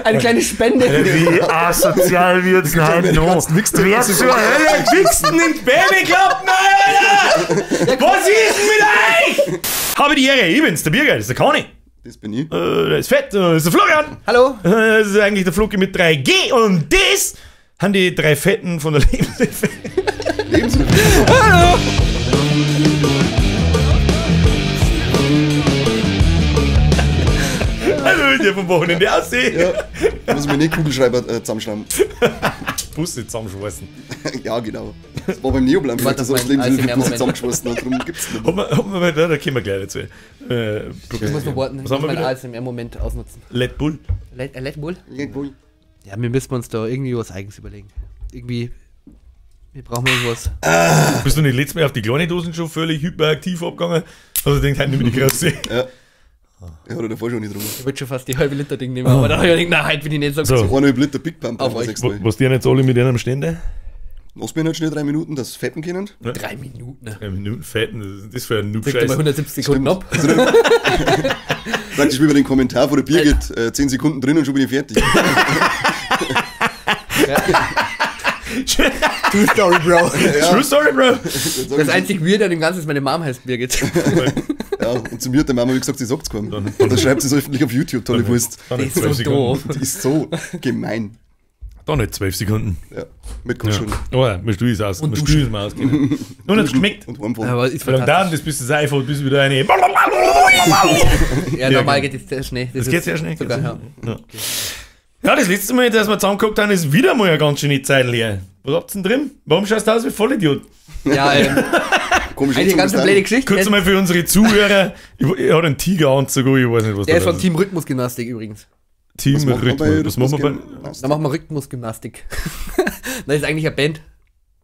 Eine kleine Spende. Wie asozial wird's denn heute noch? Wer zur Hölle wichst denn in Babyklappen, Alter? Was ist denn mit euch? Habe die Ehre, ich bin's, der Birger, das ist der Conny. Das bin ich. Der ist fett, das ist der Florian. Hallo. Das ist eigentlich der Floki mit 3G und das haben die drei Fetten von der Lebenshilfe. Lebenshilfe. Hallo. Also, wie der vom Wochenende aussieht. Ja, da muss ich mir nicht Kugelschreiber zusammenschrauben. Busse zusammenschweißen. Ja, genau. Das war beim Neoplan vielleicht, dass das Lebenshilfe Busse zusammengeschweißen hat, darum gibt's nicht mehr. Da kommen wir gleich dazu. Ich muss noch warten, ich muss meinen ASMR-Moment ausnutzen. Let Bull. Let Bull? Let Bull. Ja, wir müssen uns da irgendwie was Eigenes überlegen. Irgendwie, wir brauchen irgendwas. Ah. Bist du nicht letztes Mal auf die kleine Dosen schon völlig hyperaktiv abgegangen? Also denkt, heute nehme ich die große. Ja. Ich hatte davor schon nicht drum. Ich wollte schon fast die halbe Liter Ding nehmen, aber dann habe ich gedacht, nein, heute bin ich nicht so. So. 1,5 Liter Big Pump. Auf euch. Was die jetzt alle mit einem Ständer? Lass mich nicht schnell 3 Minuten, das fetten können. Ja. 3 Minuten? 3 Minuten fetten, das ist für ein Noob-Scheiß. Mal 170 Sekunden ab. Also, praktisch wie bei dem Kommentar von der Birgit, 10 Sekunden drin und schon bin ich fertig. Ja. True Story, Bro. Ja. True Story, Bro. Das einzig Weirde an dem Ganzen ist, meine Mom heißt Birgit. Ja, und zu mir hat der Mama gesagt, sie sagt's keinem. Und dann schreibt sie es öffentlich auf YouTube, tolle Wurst. Die ist so doof. Die ist so gemein. Da nicht 12 Sekunden. Ja, mit Kuscheln. Ja. Oh ja, mit Stuhl ist aus. Und mit Stuhl ist mal aus. Nun hat's geschmeckt. Und heimfahren. Aber ist und dann, das bist du das iPhone, bist du wieder eine. Ja, normal geht es sehr schnell. Das geht sehr schnell. Sogar, ja. Ja. Ja, das letzte Mal, dass wir zusammengeguckt haben, ist wieder mal eine ganz schöne Zeit leer. Was habt ihr denn drin? Warum schaust du aus wie Vollidiot? Ja, komisch, eine ganz blöde Geschichte. Kurz mal für unsere Zuhörer, ich hatte einen Tigeranzug, ich weiß nicht, was der da ist von Team Rhythmusgymnastik übrigens. Team Rhythmus. Was machen wir bei? Da machen wir Rhythmusgymnastik. Das ist eigentlich eine Band.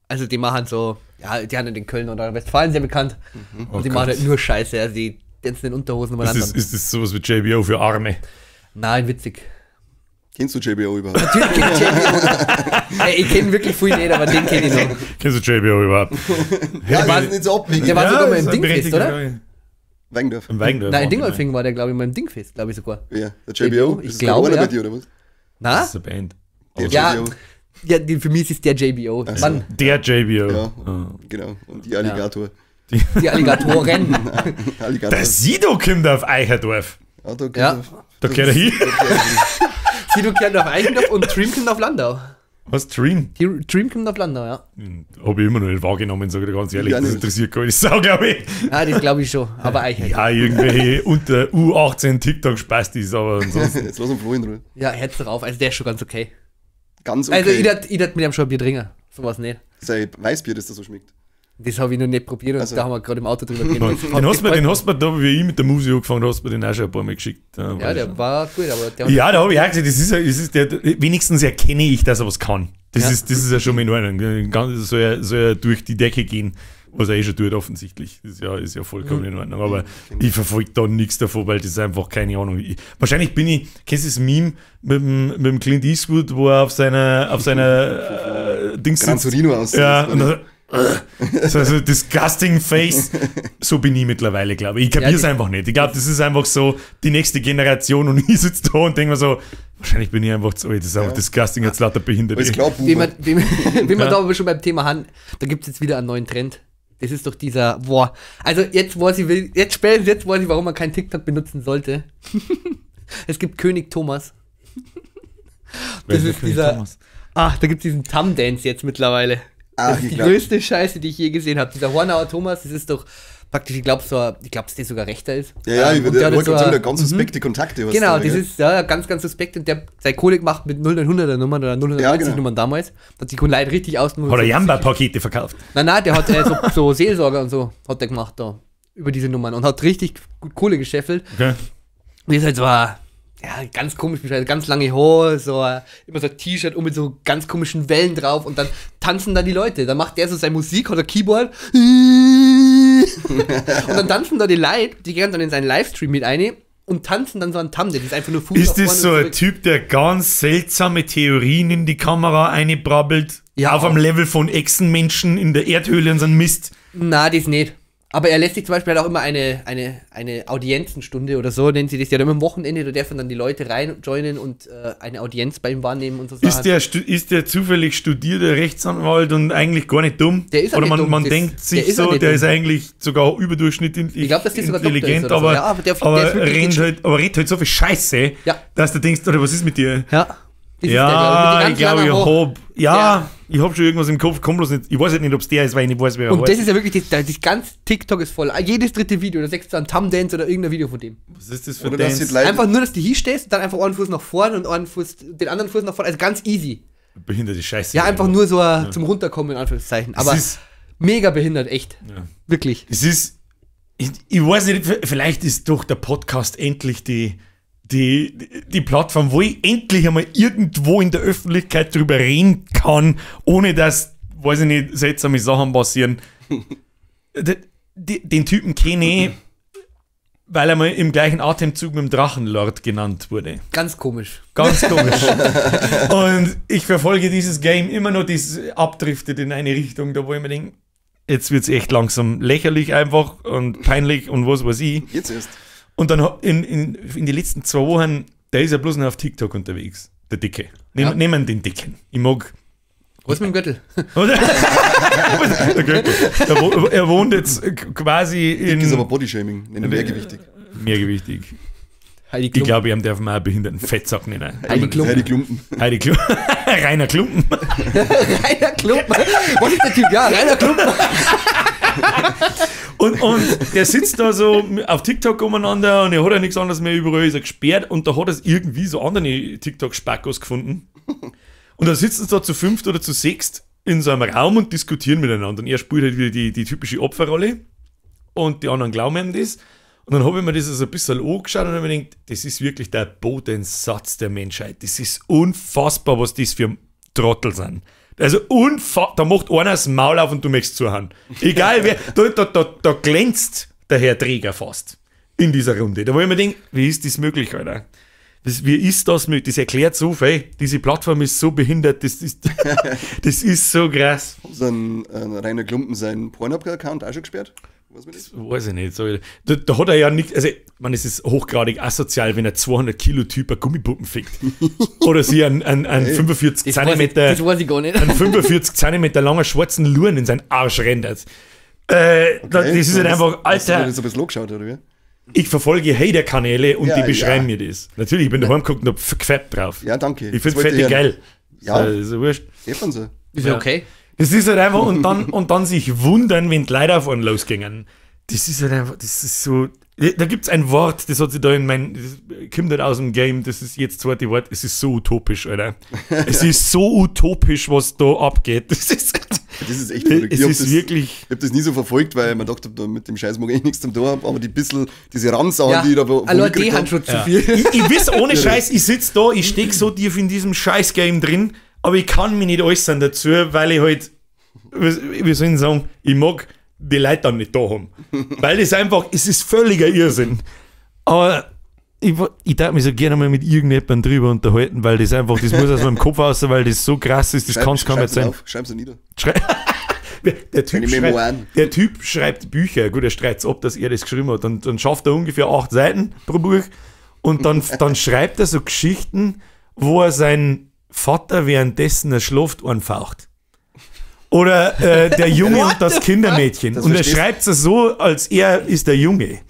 Also die machen so, ja, die haben in Köln oder Westfalen sehr bekannt. Mhm. Und die machen halt nur Scheiße. Also die tanzen in Unterhosen umeinander. Ist das sowas wie JBO für Arme? Nein, witzig. Kennst du JBO überhaupt? Natürlich kenn ich JBO. Ey, ich kenne wirklich viel nicht, aber den kenne ich noch. Kennst du JBO überhaupt? Ja, der war nicht so abwegig. Der war sogar mal im Dingfest, oder? Weigendorf. Im Weigendorf. Nein, in Dingolfing war der, glaube ich, mal im Dingfest, glaube ich sogar. Ja, der JBO? Ich glaube, ja. Bei dir, oder was? Na? Das ist eine Band. Der ja, JBO. Ja, für mich ist es der JBO. So. Mann. Der JBO. Ja, genau. Und die Alligator. Die Alligatoren. Alligator. Der Sido kommt auf Eicherdorf. Ja, da ja. Da kehrt er hin. Sido kehrt auf Eichendorf und Dream kommt auf Landau. Was, Dream? Dream kommt auf Landau, ja. Habe ich immer noch nicht wahrgenommen, sage ich dir ganz ehrlich. Ja, das interessiert keine Sau, glaube ich. Ja, das glaube ich schon. Aber Eicherdorf. Ja, irgendwelche unter U18 TikTok-Spastis, aber ansonsten. Jetzt lass uns Flo in Ruhe. Ja, Herz drauf. Also der ist schon ganz okay. Ganz okay. Also ich dat mit dem schon ein Bier trinken. Sowas nicht. Sein Weißbier, das da so schmeckt. Das habe ich noch nicht probiert und also. Da haben wir gerade im Auto drüber geredet. Den hast du mir da, wie ich mit der Musik angefangen habe, hast du mir den auch schon ein paar Mal geschickt. Ja, der war gut, aber der. Ja, da habe ich auch gesagt, das ist der, wenigstens erkenne ich, dass er was kann. Das, ja. ist ja schon mal in Ordnung. Soll er durch die Decke gehen, was er eh schon tut, offensichtlich. Das ist ja vollkommen in Ordnung. Aber ich verfolge da nichts davon, weil das ist einfach keine Ahnung. Wahrscheinlich bin ich, kennst du das Meme mit dem Clint Eastwood, wo er auf seiner Dings Gran Torino aussieht. Ja, und dann, so disgusting face. So bin ich mittlerweile, glaube ich. Ich kapiere es einfach nicht. Ich glaube, das ist einfach so die nächste Generation und ich sitze da und denke mir so, wahrscheinlich bin ich einfach zu alt. Das ist einfach disgusting, jetzt lauter Behinderte. Wenn wir da aber schon beim Thema haben, da gibt es jetzt wieder einen neuen Trend. Das ist doch dieser, boah, also jetzt weiß ich, jetzt spätestens jetzt weiß ich, warum man kein TikTok benutzen sollte. Es gibt König Thomas. Das ist dieser, Thomas? Ach, da gibt es diesen Tam-Dance jetzt mittlerweile. Das ist die größte Scheiße, die ich je gesehen habe. Dieser Hornauer Thomas, das ist doch praktisch, ich glaube, dass der sogar rechter ist. Ja, ja, ich würde sagen, der ganz suspekte Kontakte. Genau, das ist ja ganz, ganz suspekt und der seine Kohle gemacht mit 0900er Nummern oder 090 Nummern damals. Hat sich Leute richtig ausgenutzt. Hat er Jamba-Pakete verkauft? Nein, nein, der hat so Seelsorger und so hat der gemacht da über diese Nummern und hat richtig gut Kohle gescheffelt. Okay. Und ist halt so ein, ja, ganz komisch, ganz lange Haare, so immer so ein T-Shirt und mit so ganz komischen Wellen drauf und dann tanzen dann die Leute. Dann macht der so seine Musik, hat ein Keyboard und dann tanzen da die Leute, die gehen dann in seinen Livestream mit ein und tanzen dann so ein Tam, das ist einfach nur Fuß. Ist das so ein Typ, der ganz seltsame Theorien in die Kamera einbrabbelt? Ja. Auf einem Level von Echsenmenschen in der Erdhöhle und so ein Mist? Na, das nicht. Aber er lässt sich zum Beispiel halt auch immer eine Audienzenstunde oder so, nennen sie das ja immer am Wochenende, da dürfen dann die Leute rein joinen und eine Audienz bei ihm wahrnehmen und so Sachen. Ist der zufällig studierter Rechtsanwalt und eigentlich gar nicht dumm? Der ist auch oder nicht man, dumm. Man denkt sich so, der ist eigentlich sogar überdurchschnittlich ich glaub, dass der sogar intelligent, ist oder so. aber, Ja, aber der aber redet halt so viel Scheiße, ja, dass du denkst, oder was ist mit dir? Ja. Das ja, ist der, ich glaube, ich ich hab schon irgendwas im Kopf, komm bloß nicht. Ich weiß halt nicht, ob es der ist, weil ich nicht weiß, wer er Und heißt. das ist ja wirklich, das ganze TikTok ist voll. Jedes dritte Video, da sechst du an Tam Dance oder irgendein Video von dem. Was ist das für oder Dance? Einfach nur, dass du hier stehst und dann einfach einen Fuß nach vorne und einen Fuß, den anderen Fuß nach vorne. Also ganz easy. Behinderte Scheiße. Ja, einfach nur so zum Runterkommen, in Anführungszeichen. Aber ist mega behindert, echt. Ja. Wirklich. Es ist, ich weiß nicht, vielleicht ist doch der Podcast endlich die Plattform, wo ich endlich einmal irgendwo in der Öffentlichkeit drüber reden kann, ohne dass, weiß ich nicht, seltsame Sachen passieren. Den Typen kenne ich, weil er mal im gleichen Atemzug mit dem Drachenlord genannt wurde. Ganz komisch. Ganz komisch. Und ich verfolge dieses Game immer noch, das abdriftet in eine Richtung, da wo ich mir denke, jetzt wird es echt langsam lächerlich einfach und peinlich und was weiß ich. Jetzt erst. Und dann in die letzten 2 Wochen, der ist ja bloß noch auf TikTok unterwegs, der Dicke. Nehmen den Dicken. Ich mag. Was mit dem Gürtel? Oder? Der Gürtel. Er wohnt jetzt quasi in. Dick ist aber Bodyshaming, nennen mehrgewichtig. Mehrgewichtig. Heidi Ich Klum. glaube, ihm darf man auch behinderten Fettsack nennen. Heidi Klumpen. Heidi Klumpen. Heidi Klumpen. Rainer Klumpen. Rainer Klumpen. Was ist der Typ? Ja, Rainer Klumpen. Und der sitzt da so auf TikTok umeinander und er hat ja nichts anderes mehr, überall ist er gesperrt und da hat er es irgendwie so andere TikTok-Spackos gefunden. Und da sitzen sie da zu 5 oder zu 6 in so einem Raum und diskutieren miteinander. Und er spielt halt wieder die typische Opferrolle und die anderen glauben ihm das. Und dann habe ich mir das so ein bisschen angeschaut und habe mir gedacht, das ist wirklich der Bodensatz der Menschheit. Das ist unfassbar, was das für Trottel sind. Also unfassbar, da macht einer das Maul auf und du möchtest zuhören. Egal wer, da glänzt der Herr Träger fast in dieser Runde. Da wo ich mir denke, wie ist das möglich, Alter? Wie ist das möglich? Das erklärt so viel. Diese Plattform ist so behindert, das ist, das ist so krass. Haben sie einen Rainer Klumpen seinen Pornhub-Account auch schon gesperrt? Weiß man das? Weiß ich nicht. So, da hat er ja nicht, also, ich meine, es ist hochgradig asozial, wenn ein 200-Kilo-Typ eine Gummipuppen fickt. Oder sie einen 45 Zentimeter, das weiß ich gar nicht. einen 45 Zentimeter langen schwarzen Luren in seinen Arsch rendert. Okay, das ist halt einfach, Alter. Hast du das ein bisschen angeschaut, oder wie? Ich verfolge Hater-Kanäle und ja, die beschreiben mir das. Natürlich, ich bin daheim geguckt und hab gefärbt drauf. Ja, danke. Ich finde Fette geil. Ja. Ist ja wurscht. Sie. Ist ja okay. Das ist halt einfach, und dann sich wundern, wenn die Leute auf einen losgingen. Das ist halt einfach, das ist so, da gibt es ein Wort, das hat sich da in mein, das kommt nicht aus dem Game, das ist jetzt zweite Wort, es ist so utopisch, Alter. Es ist so utopisch, was da abgeht. Das ist echt verrückt. Es ist wirklich. Ich hab das nie so verfolgt, weil man dachte, mit dem Scheiß mag ich nichts zum tun haben, aber die bisschen, diese Randsachen, die ich da allein die haben schon zu viel. Ich weiß, ohne Scheiß, ich sitze da, ich steck so tief in diesem Scheiß-Game drin, aber ich kann mich nicht äußern dazu, weil ich halt, wie soll ich sagen, ich mag die Leute dann nicht da haben. Weil das einfach, es ist völliger Irrsinn. Aber ich darf mich so gerne mal mit irgendjemandem drüber unterhalten, weil das einfach, das muss aus meinem Kopf raus, weil das so krass ist, das kann es kaum erzählen. Schreib's nieder. Der Typ schreibt Bücher. Gut, er streit's ab, dass er das geschrieben hat. Dann schafft er ungefähr 8 Seiten pro Buch und dann schreibt er so Geschichten, wo er seinen Vater währenddessen er schläft anfaucht. Oder der Junge und das Kindermädchen. Das und er schreibt es so, als er ist der Junge.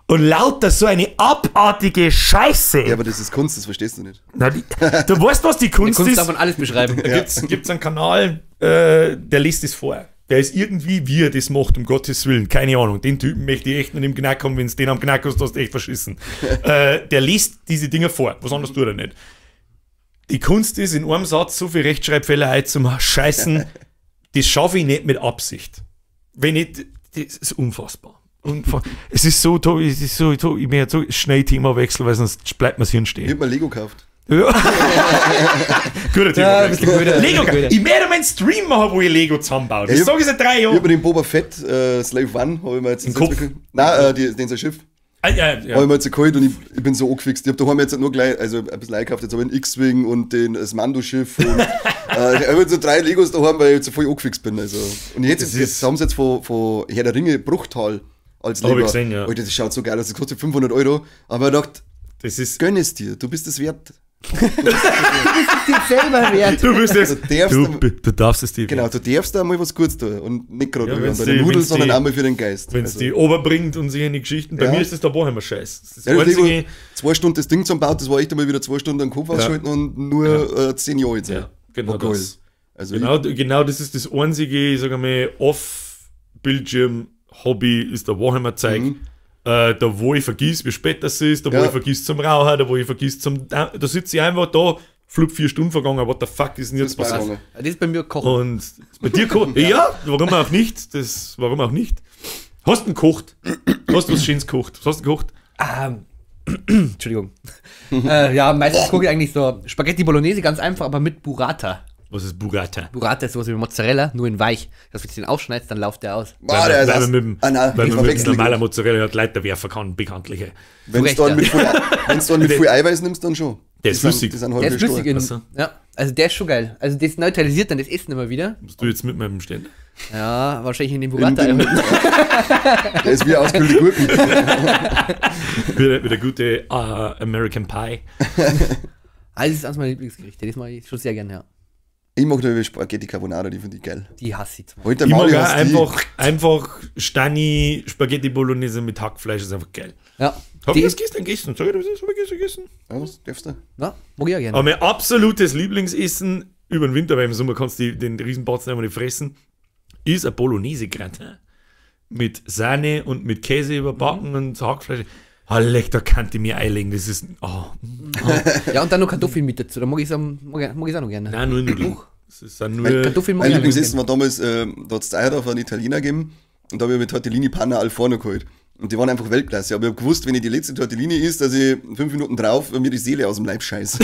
Und lauter so eine abartige Scheiße. Ja, aber das ist Kunst, das verstehst du nicht. Na, du weißt, was die Kunst Kunst ist. darf man alles beschreiben. Da gibt's einen Kanal, der liest es vor. Der ist irgendwie, wie er das macht, um Gottes Willen. Keine Ahnung. Den Typen möchte ich echt nicht im Knack haben. Wenn es den am Knack hast, hast du echt verschissen. Der liest diese Dinger vor. Was anderes tut er nicht. Die Kunst ist, in einem Satz so viel Rechtschreibfehler zum Scheißen, das schaffe ich nicht mit Absicht. Wenn ich, das ist unfassbar. Es ist so toll, es ist so toll. Ich möchte so schnell Thema wechseln, weil sonst bleibt mir das Hirn stehen. Ich hab mir Lego gekauft. Ja. Guter Ja, Thema. Lego. Ich werde meinen Stream machen, wo ich Lego zusammenbaue. Das sage ich seit 3 Jahren. Ich hab mir den Boba Fett Slave One, habe ich mir jetzt den Kopf. Nein, den sein Schiff. Ah, ja, ja. Habe ich mir jetzt geholt und ich bin so angefixt. Ich hab daheim jetzt nur gleich, also ein bisschen eingekauft, jetzt habe ich einen X-Wing und das Mando-Schiff und ich habe jetzt so 3 Legos daheim, weil ich jetzt so voll angefixt bin. Also. Und jetzt haben sie jetzt von Herr der Ringe Bruchtal, Als Hab ich Lego. gesehen, ja. Alter, das schaut so geil aus, das kostet 500 Euro. Aber ich dachte, Das ist. gönn es dir, du bist es wert. Dir selber wert. Du bist es. Du darfst Du darfst es dir. Genau, du darfst da mal was Gutes tun und nicht gerade Ja, nur wenn's an deine die- Nudeln, wenn's sondern die- auch mal für den Geist. Wenn es Also- die oberbringt und sich in die Geschichten. Bei Ja. mir ist das der Warhammer-Scheiß. Das ist das Ja, das einzige. Lego, 2 Stunden das Ding zum Bauen, das war echt einmal wieder 2 Stunden den Kopf ausschalten und nur 10 Jahre jetzt. Ja, genau War geil. das. Also Genau, das ist das einzige, ich sag mal, Off-Bildschirm-Hobby ist der Warhammer-Zeug. Da, wo ich vergiss, wie spät das ist, da, wo Ja. ich vergiss zum Rauchen, da, wo ich vergiss zum. Da sitze ich einfach da, flupp 4 Stunden vergangen, what the fuck ist denn jetzt ist bei passiert? gegangen. Das ist bei mir Kochen. Und bei dir kocht? Ja, warum auch nicht? Das, warum auch nicht? Hast du denn gekocht? Hast du was Schönes gekocht? Was hast du gekocht? Entschuldigung. Ja, meistens koche ich eigentlich so Spaghetti Bolognese, ganz einfach, aber mit Burrata. Was ist Burrata? Burrata ist sowas wie Mozzarella, nur in weich. Dass du den aufschneidest, dann läuft der aus. Ah, der ist weil aus- man mit, dem- ah, nein, weil ich man mit verwechsel normaler grad. Mozzarella hat Leute werfen kann, bekanntlich. Wenn du Recht, dann ja. mit viel, wenn's dann mit viel Eiweiß nimmst, dann schon. Der ist Die sind- flüssig. Die sind Der halb ist flüssig. In, Ach so. ja, also der ist schon geil. Also das neutralisiert dann das Essen immer wieder. Bist du jetzt mit meinem Ständer? Ja, wahrscheinlich in den Burrata. Der ist wie ausgekühlte Gurken. Wie der gute American Pie. Also das ist eines meiner Lieblingsgerichte. Das mache ich schon sehr gerne, ja. Ich mag nur Spaghetti Carbonara, die finde ich geil. Die hasse ich zum Heute Ich mag Mauli auch hast die. einfach Stani Spaghetti Bolognese mit Hackfleisch, ist einfach geil. Ja. Hab Die ich das gestern gegessen? Sag ich das? Hab ich gestern gegessen? Ja, was darfst du? Ja, mag ich auch gerne. Aber mein absolutes Lieblingsessen über den Winter, weil im Sommer kannst du den Riesenbatzen einfach nicht fressen, ist ein Bolognese-Gratin. Mit Sahne und mit Käse überbacken und Hackfleisch. Ah, leck, da kann ich mir einlegen. Das ist. Oh, Ja, und dann noch Kartoffeln mit dazu. Da mag ich es mag ich's auch noch gerne. nein, nur Nudeln. Das ist dann nur. Kartoffeln mag Mein ich auch noch Lieblingsessen gerne. war damals, da hat es Eierdorf einen Italiener gegeben und da habe ich mit Tortellini Panna al Forno geholt. Und die waren einfach Weltklasse. Aber ich habe gewusst, wenn ich die letzte Tortellini isst, dass ich 5 Minuten drauf mir die Seele aus dem Leib scheiße.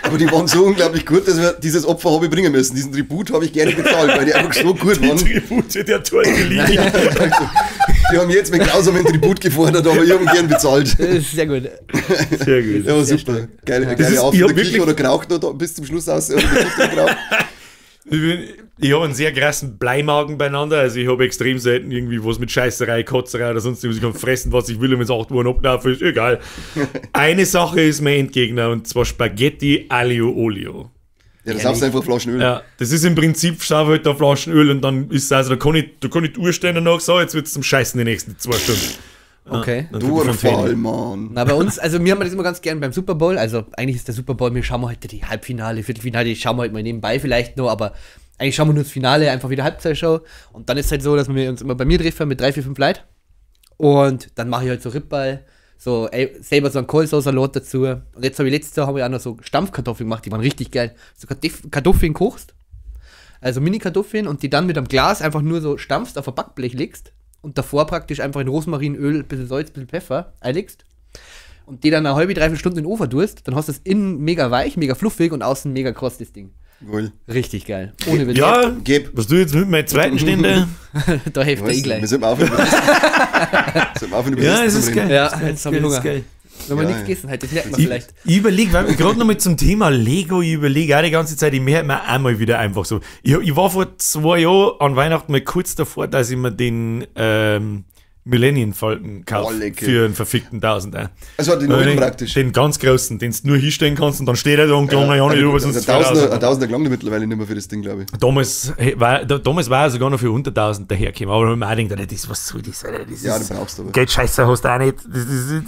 Aber die waren so unglaublich gut, dass wir dieses Opfer habe ich bringen müssen. Diesen Tribut habe ich gerne bezahlt, weil die einfach so gut Die waren. Tribute der Tortellini. Die haben jetzt mit grausamen Tribut gefordert, aber ich habe ihn gern bezahlt. Das ist sehr gut. Sehr gut. Ja, super. Geile, Das geile ist- Auf ich in hab der Küche wirklich- oder geraucht noch da bis zum Schluss aus. Oder bis geraucht. Ich habe einen sehr krassen Bleimagen beieinander. Also ich habe extrem selten irgendwie was mit Scheißerei, Kotzerei oder sonst irgendwas. Ich kann fressen, was ich will und wenn es 8 Uhr ablaufe, ist egal. Eine Sache ist mein Endgegner und zwar Spaghetti Aglio Olio. Ja, das saufst du einfach Flaschen Öl. Ja, das ist im Prinzip, schau halt da Flaschen Öl und dann ist es also, da kann ich die Uhr stellen und nach, so, jetzt wird's zum Scheißen die nächsten 2 Stunden. Okay. Dann tut die Durchfall, Fontäne. Mann. Na, bei uns, also wir haben das immer ganz gern beim Super Bowl. Also eigentlich ist der Super Bowl, wir schauen wir heute die Halbfinale, Viertelfinale, die schauen wir heute mal nebenbei vielleicht noch, aber eigentlich schauen wir nur das Finale, einfach wieder Halbzeitshow. Und dann ist halt so, dass wir uns immer bei mir treffen mit 3, 4, 5 Leuten. Und dann mache ich halt so Ribball, so ey, selber so einen Kohlsauce-Salat dazu. Und jetzt habe ich letztes Jahr habe ich auch noch so Stampfkartoffeln gemacht, die waren richtig geil. So Kartoffeln kochst, also Mini-Kartoffeln und die dann mit einem Glas einfach nur so stampfst, auf ein Backblech legst und davor praktisch einfach in Rosmarinöl, ein bisschen Salz, ein bisschen Pfeffer einlegst und die dann eine halbe, dreiviertel Stunde in den Ofen tust, dann hast du es innen mega weich, mega fluffig und außen mega kross, das Ding. Geil. Richtig geil. Ohne Witz. Ja, Geb. was du jetzt mit meinem zweiten Ständer? Da hilft der eh Weißt du, gleich. Wir sollten aufhören, über das, sollten aufhören, über Ja, das es zu ist reden. geil. Ja, Ist geil, jetzt hab ich ist Hunger. geil. Wenn man Ja, nichts ja. gegessen hat, das merkt man Ich, vielleicht. ich überlege, gerade nochmal zum Thema Lego, ich überlege auch die ganze Zeit, ich merke mir einmal wieder einfach so. Ich war vor 2 Jahren an Weihnachten mal kurz davor, dass ich mir den Millennium Falcon kaufe Oh, lecker. für einen verfickten Tausender. Also den neuen praktisch. Den ganz großen, den du nur hinstellen kannst und dann steht er da und klar, ja, nicht über, also, sonst ein Tausender gelangt mittlerweile nicht mehr für das Ding, glaube ich. Damals, hey, damals war er sogar noch für unter 1000 dahergekommen, aber ich mir auch gedacht, das, was soll das, Alter, das Ja, ist, den brauchst du aber. Geldscheißer hast du auch nicht,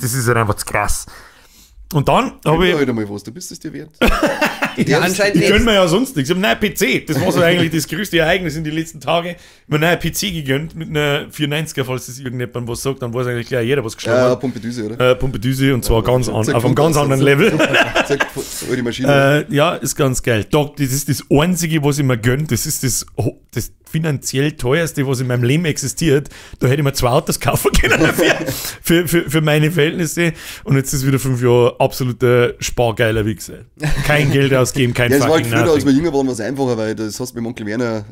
das ist halt einfach zu krass. Und dann habe ich, Halt einmal was, du bist es dir wert. Ja, anscheinend ich gönn nicht. mir ja sonst nichts. Ich habe einen neuen PC. Das war so eigentlich das größte Ereignis in den letzten Tagen. Ich habe einen neuen PC gegönnt mit einer 490er, falls das irgendjemand was sagt, dann weiß eigentlich gleich jeder, was geschlagen Ja, hat. Pompedüse, oder? Pumpedüse und zwar ganz an, Zack, auf einem ganz anderen Level. Zack, die Maschine. Ja, ist ganz geil. Doch, das ist das Einzige, was ich mir gönnt. Das ist das finanziell teuerste, was in meinem Leben existiert. Da hätte ich mir 2 Autos kaufen können für meine Verhältnisse. Und jetzt ist wieder 5 Jahre absoluter spargeiler Wichser. Kein Geld ausgeben, kein Ja, es war halt fucking früher, als nothing. wir jünger waren, war es einfacher, weil das hast du mit dem Onkel Werner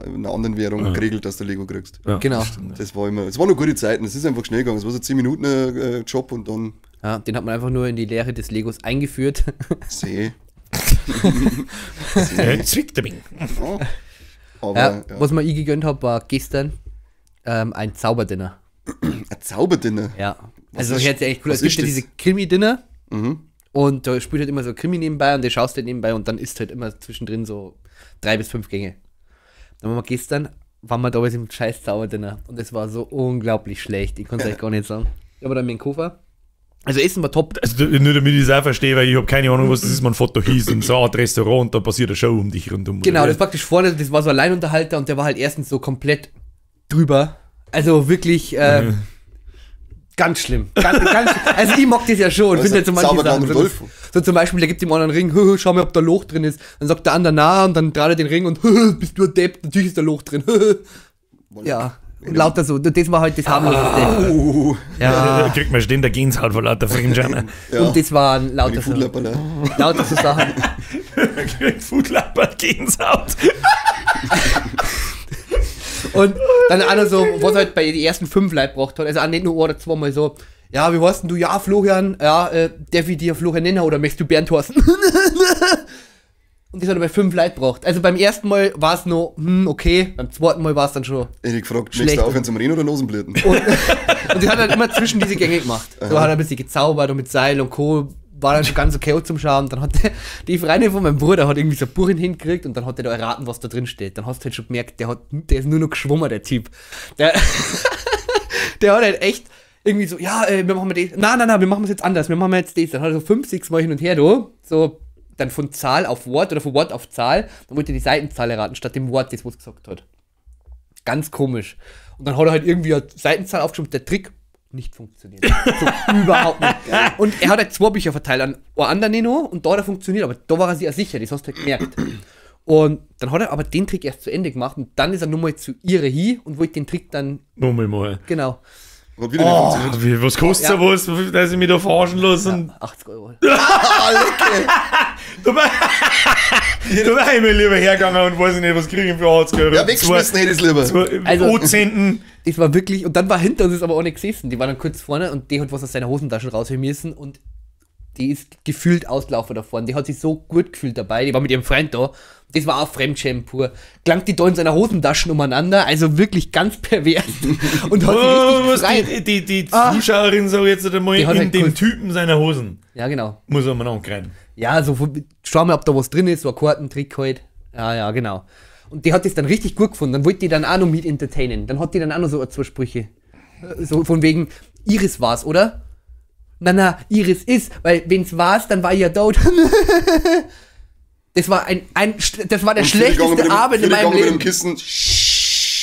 in einer anderen Währung geregelt, dass du Lego kriegst. Ja, Genau. das stimmt. Das war immer, es waren noch gute Zeiten, es ist einfach schnell gegangen. Es war so 10 Minuten Job und dann Ja, den hat man einfach nur in die Lehre des Legos eingeführt. See. Zwickt ein wenig. Ja. Aber Ja, ja. Was mir ich gegönnt habe, war gestern ein Zauberdinner. Ein Zauberdinner. Ja. Also ist- hört sich echt cool. was Es gibt ist ja das? diese Krimi-Dinner und da spielt halt immer so Krimi nebenbei und der schaust halt nebenbei und dann isst halt immer zwischendrin so 3 bis 5 Gänge. Dann waren wir gestern, waren wir da bei diesem scheiß Zauberdinner und es war so unglaublich schlecht. Ich konnte es euch gar nicht sagen. Ich habe dann meinen Koffer. Also Essen war top. Also nur damit ich es auch verstehe, weil ich habe keine Ahnung, was das ist. Man fährt da hin in so eine Art Restaurant und da passiert eine Show um dich rundum. Genau, oder? das praktisch vorne, das war so ein Alleinunterhalter und der war halt erstens so komplett drüber. Also wirklich ganz schlimm. Ganz, ganz, also ich mag das ja schon und Also finde halt so manche Zauberclown Sachen. So, Rudolfo. so zum Beispiel, der gibt dem anderen einen Ring, schau mal, ob da Loch drin ist. Dann sagt der andere na und dann dreht er den Ring und bist du ein Depp, natürlich ist da Loch drin. Ja, und lauter so. Das war halt das harmloseste. Oh, Ja. Da kriegt man ständig Gänsehaut vor lauter Fremdschammer. ja. Und das waren Die lauter so, Foodlapperl. lauter so Sachen. Kriegt Foodlapper Gänsehaut. Und dann einer so, was halt bei den ersten 5 Leuten gebracht hat, also auch nicht nur ein oder zweimal so, ja, wie heißt denn du? Ja, Florian, ja, darf ich dir Florian nennen oder möchtest du Bernd heißen? Und das hat er bei 5 Leuten gebracht. Also beim ersten Mal war es noch, okay, beim zweiten Mal war es dann schon. Ich hätte gefragt, Schlecht. möchtest du aufhören zum Reden oder Nosenblüten? Und die hat er halt immer zwischen diese Gänge gemacht. So hat er ein bisschen gezaubert und mit Seil und Co. War dann schon ganz okay zum Schauen. Dann hat der, die Freundin von meinem Bruder hat irgendwie so ein Buch in hingekriegt und dann hat er da erraten, was da drin steht. Dann hast du halt schon gemerkt, der ist nur noch geschwommen, der Typ. Der, der hat halt echt irgendwie so, ja, wir machen das. Nein, nein, nein, wir machen es jetzt anders. Wir machen jetzt das. Dann hat er so 5, 6 Mal hin und her, du. So, dann von Zahl auf Wort oder von Wort auf Zahl. Dann wollte er die Seitenzahl erraten, statt dem Wort, das was gesagt hat. Ganz komisch. Und dann hat er halt irgendwie eine Seitenzahl aufgeschrieben, der Trick nicht funktioniert. So, überhaupt nicht. Und er hat halt 2 Bücher verteilt an einen anderen Nino und da hat er funktioniert, aber da war er sich auch sicher, das hast du halt gemerkt. Und dann hat er aber den Trick erst zu Ende gemacht und dann ist er nochmal zu ihrer hin und wollte den Trick dann, Nochmal mal. genau, Hat wieder nicht funktioniert. Wie, was kostet Ja. sowas, dass ich mich da verarschen lasse? Und 80 Euro. Ah, lecker! da wär ich mir lieber hergegangen und weiß ich nicht, was kriege ich für 80 Euro. Ja, weggeschmissen hätte ich es lieber. Zwei Also- O-Zenten. Das war wirklich, und dann war hinter uns ist aber auch nicht gesessen, die war dann kurz vorne und die hat was aus seiner Hosentasche rausholen müssen und die ist gefühlt ausgelaufen da vorne. Die hat sich so gut gefühlt dabei. Die war mit ihrem Freund da. Das war auch Fremdschämen pur. Klangt die da in seiner Hosentasche umeinander, also wirklich ganz pervers. Und hat sich Oh, richtig was, gefreut. die Zuschauerin, sag ich jetzt einmal, Die hat in halt dem kurz- Typen seiner Hosen. Ja, genau. Muss man angreifen. Ja, so, schau mal, ob da was drin ist, so ein Kartentrick halt. Ja, ja, genau. Und die hat das dann richtig gut gefunden. Dann wollte die dann auch noch mit entertainen. Dann hat die dann auch noch so 2 Sprüche. So von wegen, Iris war's, oder? Na, na, Iris ist, weil wenn's war's, dann war ich ja tot. Das war das war der Und viele gegangen schlechteste mit dem- Abend in viele meinem gegangen mit dem Leben. Kissen.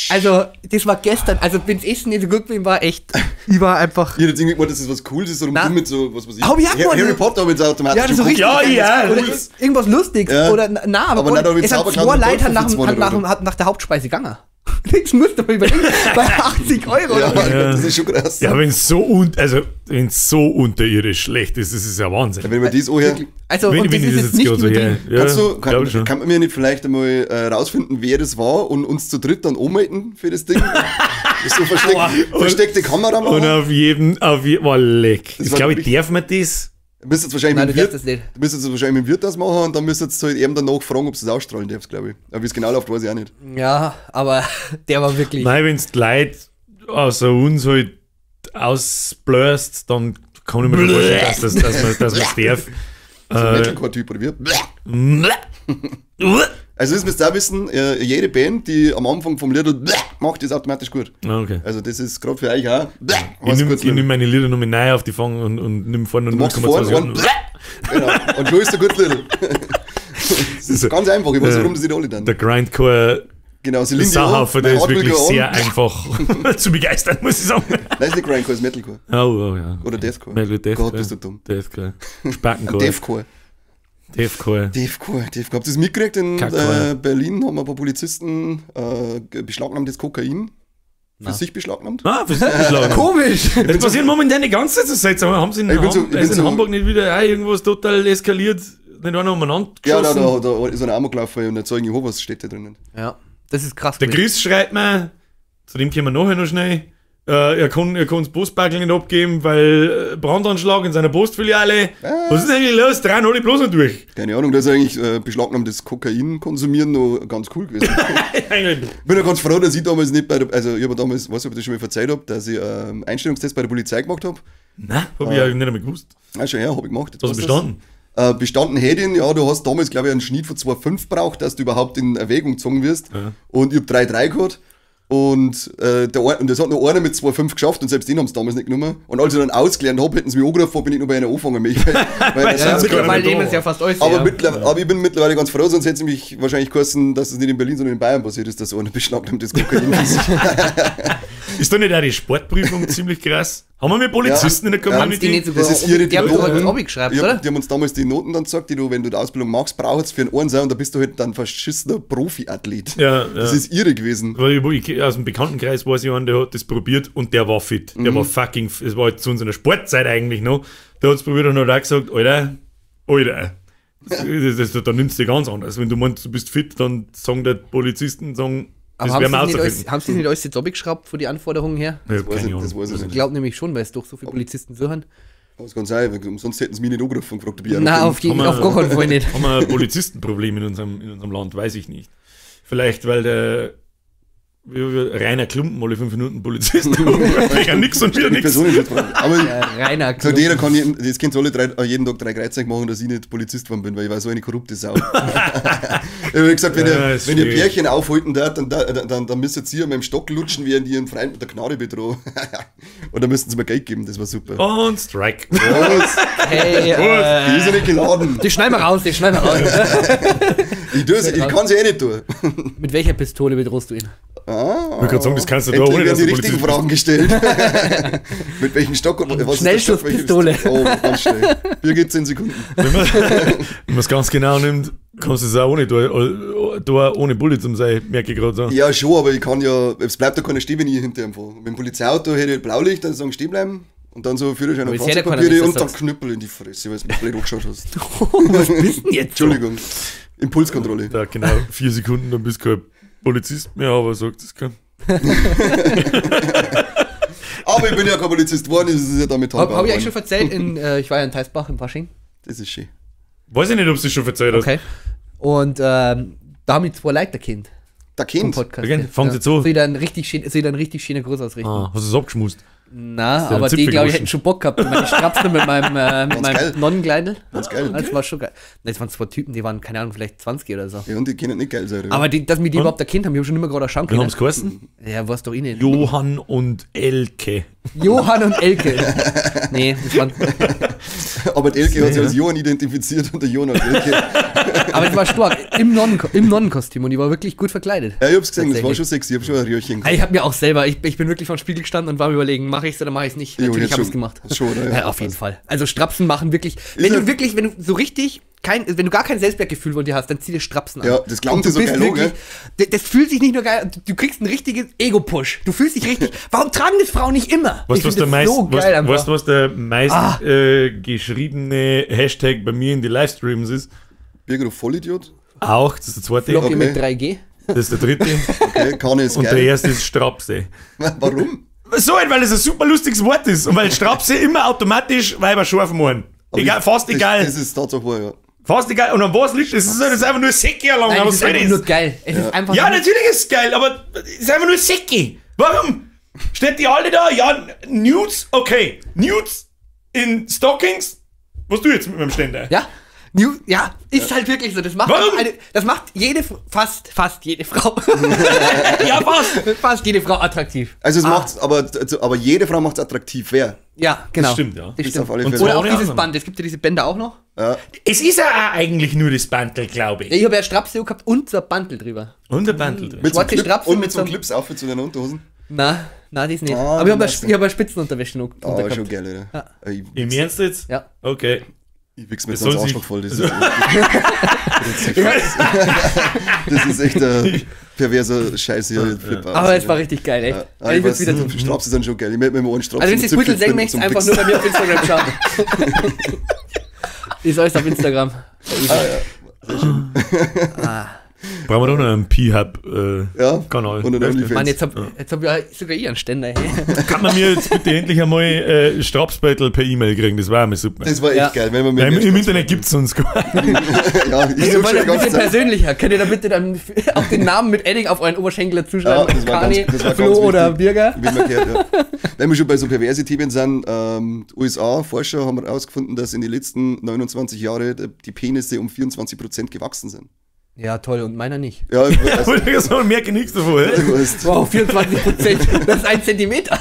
Also, das war gestern. Also, wenn's Essen nicht so gut gewesen war, echt. Ich war einfach. Ich hätte jetzt irgendwie gemeint, dass das was Cooles ist, warum Na. du mit so, was weiß ich. Hab ich auch gemeint. Harry Potter mit so automatisch. Ja, das so im richtig. Kopf. Ja, ja. Oder irgendwas Lustiges. Ja. Oder, na, aber, Aber nicht, aber mit es hat Zauberclown 2 und Leute Dolphin für 200 Euro. hat nach der Hauptspeise gegangen. Das musst du mal überlegen. Bei 80 Euro. Ja, oder? Ja. das ist schon krass. Ja, wenn es so unterirdisch schlecht ist, das ist ja Wahnsinn. Wenn man das anhört, Also, Wenn, und das wenn ich ist das jetzt jetzt nicht gerade so her. übertrieben. Ja, kannst du, glaub kann, ich schon. kann man mir nicht vielleicht einmal rausfinden, wer das war und uns zu dritt dann anmelden für das Ding? Das ist so versteckte Kamera Und machen. auf jedem, oh, leck. Das Ich war glaube, wirklich- darf man das? Du müsstest wahrscheinlich Nein, mit du dem darfst Wirt, das nicht. du müsstest wahrscheinlich mit dem Wirt das machen und dann müsstest du halt eben danach fragen, ob du es ausstrahlen darfst, glaube ich. Aber wie es genau läuft, weiß ich auch nicht. Ja, aber der war wirklich. Nein, wenn es die Leute außer uns halt ausblöst, dann kann ich mir schon vorstellen, dass man's darf. So ein Metalcore-Typ oder wie? Also das müsst ihr auch wissen, jede Band, die am Anfang vom Lied macht, ist automatisch gut. Ah, okay. Also das ist gerade für euch auch. Ich nehme nehm meine Lieder nochmal neu auf die Fang und nimm vorne Du machst 0,2 vorne Sekunden. und genau. Und schon ist der gut Lied. Das ist ganz einfach, ich weiß nicht, warum das nicht alle dann. Der Grindcore Genau, sie liegen Sauhaufen, der ist wirklich sehr an. einfach zu begeistern, muss ich sagen. Nein, ist nicht Grindcore, ist Metalcore. Oh, oh ja. Oder Deathcore. Metal Deathcore. Gott, bist du dumm. Deathcore. Spackencore. Deathcore. Deathcore. Deathcore, Deathcore. Habt ihr das mitgekriegt? In Kackcore. Berlin haben ein paar Polizisten beschlagnahmt das Kokain. Für sich beschlagnahmt. Ah, für sich beschlagen. Komisch. Das passiert momentan die ganze Zeit so seltsam. Haben sie in, Ich bin so- ich bin ist in so- Hamburg nicht wieder auch irgendwas total eskaliert? Nicht einer umeinander Ja, geschossen? da ist einer Amok gelaufen und der Zeugen Jehovas steht da drinnen. Ja, das ist krass. Der gewesen. Chris schreibt mir, zu dem kommen wir nachher noch schnell. Er kann das Postbackel nicht abgeben, weil Brandanschlag in seiner Postfiliale. Was ist eigentlich los? Drehen alle bloß noch durch. Keine Ahnung, das ist eigentlich beschlagnahmtes Kokain konsumieren noch ganz cool gewesen. Eigentlich. Bin ja ganz froh, dass ich damals nicht bei der, also ich habe damals, weiß nicht, ob ich das schon mal verzeiht habe, dass ich Einstellungstest bei der Polizei gemacht habe. Nein, hab ich ja nicht einmal gewusst. Ah, schon, ja, habe ich gemacht. Jetzt Hast du weißt du's. bestanden? Bestanden hätte ich ihn, ja, du hast damals, glaube ich, einen Schnitt von 2,5 braucht, dass du überhaupt in Erwägung gezogen wirst. Ja. Und ich hab 3,3 gehabt. Und, und das hat noch einer mit 2,5 geschafft und selbst den haben sie damals nicht genommen. Und als ich dann ausgelernt habe, hätten sie mich angerufen, bin ich nur bei einer angefangen. Weil Ja, das sind mittlerweile da. nehmen sie ja fast alles. aber, ja. aber ich bin mittlerweile ganz froh, sonst hätte es mich wahrscheinlich geheißen, dass es nicht in Berlin, sondern in Bayern passiert ist, dass einer beschlagnahmt das Kokain ist. Ist da nicht auch die Sportprüfung ziemlich krass? Haben wir mit Polizisten in der Ja. Haben sie die Community? nicht sogar Das ist ihre die haben Noten. sogar abgeschreibt, Die oder? haben uns damals die Noten dann gesagt, die du, wenn du die Ausbildung machst, brauchst für einen Ohren sein und da bist du halt dann verschissener Profiathlet. Ja, ja. Das ist irre gewesen. Weil ich aus dem Bekanntenkreis weiß ich einen, der hat das probiert und der war fit. Der war fucking, es war halt zu unserer Sportzeit eigentlich noch. Der hat es probiert und hat auch gesagt, Alter, Alter. Da nimmst du dich ganz anders. Wenn du meinst, du bist fit, dann sagen die Polizisten, sagen, Aber das werden wir haben sie rausfinden. das nicht alles jetzt abgeschraubt von den Anforderungen her? Ich hab Weiß keine ich, Ahnung. das weiß ich Ich nicht. glaube nämlich schon, weil es doch so viele Polizisten suchen. Aber es kann sein, weil umsonst hätten sie mich nicht angerufen und gefragt, ob ich auch noch Nein, bin. auf, jeden, Haben wir- auf gar keinen Fall nicht. Haben wir ein Polizistenproblem in unserem Land? Weiß ich nicht. Vielleicht, weil der Rainer Klumpen alle 5 Minuten Polizist wegen nix und wieder Die nix. Person ist jetzt dran. Aber Rainer so jeder kann jeden, das könnt ihr alle jeden Tag 3 Kreuzzeichen machen, dass ich nicht Polizist geworden bin, weil ich war so eine korrupte Sau. Ich hab gesagt, wenn Ja, ihr, ist wenn ihr schwierig. Pärchen aufhalten dürft, dann müsst ihr mit dem Stock lutschen, während ihr ihren Freund mit der Knarre bedroht. Und dann müssten sie mir Geld geben, das war super. Und Strike. Was? Hey, Die ist ja nicht geladen. die schneiden wir raus, die schneiden wir raus. Ich kann sie eh nicht tun. Mit welcher Pistole bedrohst du ihn? Ah, Ich wollte gerade sagen, das kannst du da Endlich ohne, werden dass die du richtigen Polizist Fragen gestellt. Mit welchem Stock und was ist der Stock, welche Schnellschusspistole. Pistole? Oh, ganz schnell. Birgit, 10 Sekunden. Wenn man es ganz genau nimmt, kannst du es auch ohne da ohne Bulli zum sein, merke ich gerade so. Ja, schon, aber ich kann ja, es bleibt ja keiner stehen, wenn ich hinter ihm fahre. Mit dem Polizeiauto hätte ich Blaulicht, dann sagen stehen bleiben und dann so Führerschein und Aber es hört ja keiner, Fahrzeugpapiere wenn und du dann das Knüppel in die Fresse, weil du mich blöd angeschaut hast. Was bist denn jetzt? Entschuldigung. Impulskontrolle. Da genau 4 Sekunden, dann bist du kein Polizist mehr, aber sagt das kein. Aber ich bin ja kein Polizist geworden, das ist ja damit Hab ich eigentlich schon erzählt, ich war ja in Teisbach im Fasching. Das ist schön. Weiß ich nicht, ob du es schon erzählt hast. Okay. Und da haben mich 2 Leute erkannt. Der Im Kind. Podcast. Okay, fangen Sie zu. Soll ich da einen richtig, schönen Gruß ausrichten? Ah, hast du es abgeschmust? Na, der aber die, Zipfel glaube ich, gewaschen. hätten schon Bock gehabt. Meine Strapsen mit meinem, mit Ganz geil. meinem Nonnenkleidel. Ganz geil. Das war schon geil. Das waren 2 Typen, die waren, keine Ahnung, vielleicht 20 oder so. Ja, und die können nicht geil sein. oder? Aber die, dass mir die überhaupt erkannt haben, ich habe schon immer gerade schauen Wie können. haben es geheißen? Ja, war's doch eh nicht. Johann und Elke. Johann und Elke. Nee, das waren, Aber die Elke hat sich Ja. als Johann identifiziert und der Johann als Elke. aber es war stark. Im Nonnenkostüm und die war wirklich gut verkleidet. Ja, ich hab's gesehen, das war Tatsächlich. schon sexy, ich hab schon ein Röhrchen Ich habe mir auch selber, ich bin wirklich vor dem Spiegel gestanden und war mir überlegen, mache ich's oder mache ich's nicht. Jo, Natürlich jetzt habe ich's schon. gemacht. Schon, oder? Ja, auf jeden Fall. Also Strapsen machen wirklich, wenn ja- du wirklich, wenn du so richtig wenn du gar kein Selbstwertgefühl von dir hast, dann zieh dir Strapsen an. Ja, das glauben Und du sie so bist geil an, wirklich, Das fühlt sich nicht nur geil an, du kriegst ein richtiges Ego-Push. Du fühlst dich richtig, warum tragen das Frauen nicht immer? Weißt Ich du, was find der das meist, so geil einfach. weißt, was der meist geschriebene Hashtag bei mir in die Livestreams ist? Birgit, du Vollidiot? Auch, das ist der zweite, Flocki Okay. mit 3G. das ist der dritte Okay, Kahne ist und der geil. erste ist Strapse. Warum? So, halt, weil es ein super lustiges Wort ist und weil Strapse immer automatisch Weiber scharf meinen. Egal, fast Das, egal. Das ist Tatsache wahr, ja. Fast egal. Und an was liegt es? Es ist halt einfach nur Säcke lang, Nein, aber es was ist soll einfach das? nur geil. Es ist einfach Ja, nur, natürlich ist es geil, aber es ist einfach nur Säcke. Warum? Steht die alle da? Ja, Nudes, okay. Nudes in Stockings? Was du jetzt mit meinem Ständer? Ja. Ja, ist halt wirklich so. Das macht Warum? das macht jede, fast jede Frau. Ja, was? Fast jede Frau attraktiv. Also es macht's, aber jede Frau macht's attraktiv, wer? Ja, genau. Das stimmt, ja. Das Ist stimmt. auf alle Und Fälle. zwar Oder auch ohne dieses Ausnahme. Band. Es gibt ja diese Bänder auch noch. Es ist ja auch eigentlich nur das Bandel, glaube Ja, ich. ich habe ja Strapse gehabt und so ein Bandel drüber. Und ein Bandel drin. Mit so einem Schwarze Clip, Strapsen und mit mit so einem so einem- Clips auf zu den Unterhosen. Na, die ist nicht. Ah, Aber ich habe die ich hab eine Spitzenunterwäsche noch Ah, drunter schon gehabt. geil, oder? Ich, Im Ernst jetzt? Ja. Okay. ich wichs mir Das jetzt ans soll sich- Arschloch voll. Das ist, das ist echt ein perverser Scheiß hier. Flip aus. Aber es war richtig geil, echt. Ja, Also ich ich würd's weiß, wieder tun. Strapsen sind schon geil. Ich melde mir immer einen Strapsen. Also wenn du mit das Puttel Zipfel sehen drin möchtest, zum einfach Wichsen. nur bei mir auf Instagram schauen. Ist alles auf Instagram. Ah, ja. Sehr schön. Ah. Brauchen wir doch noch einen P-Hub-Kanal. Ja. Und einen OnlyFans. Mann, jetzt hab ich sogar ich einen Ständer. Hey. Kann man mir jetzt bitte endlich einmal Strapsbeutel per E-Mail kriegen? Das war einmal super. Das war echt geil. Wenn man ja, im Internet gibt es uns gar nicht. Ja, ich suche schon die ganze Ein bisschen persönlicher. Könnt ihr da bitte dann auch den Namen mit Edding auf euren Oberschenkel dazu schreiben? Ja, das war Kani, ganz, das war Flo ganz oder Birger? Wie man gehört, ja. Wenn wir schon bei so perverse Themen sind, USA-Forscher haben herausgefunden, dass in den letzten 29 Jahren die Penisse um 24% gewachsen sind. Ja, toll, und meiner nicht. Ja, ich also, merke nichts davon. Wow, 24%, das ist 1 Zentimeter.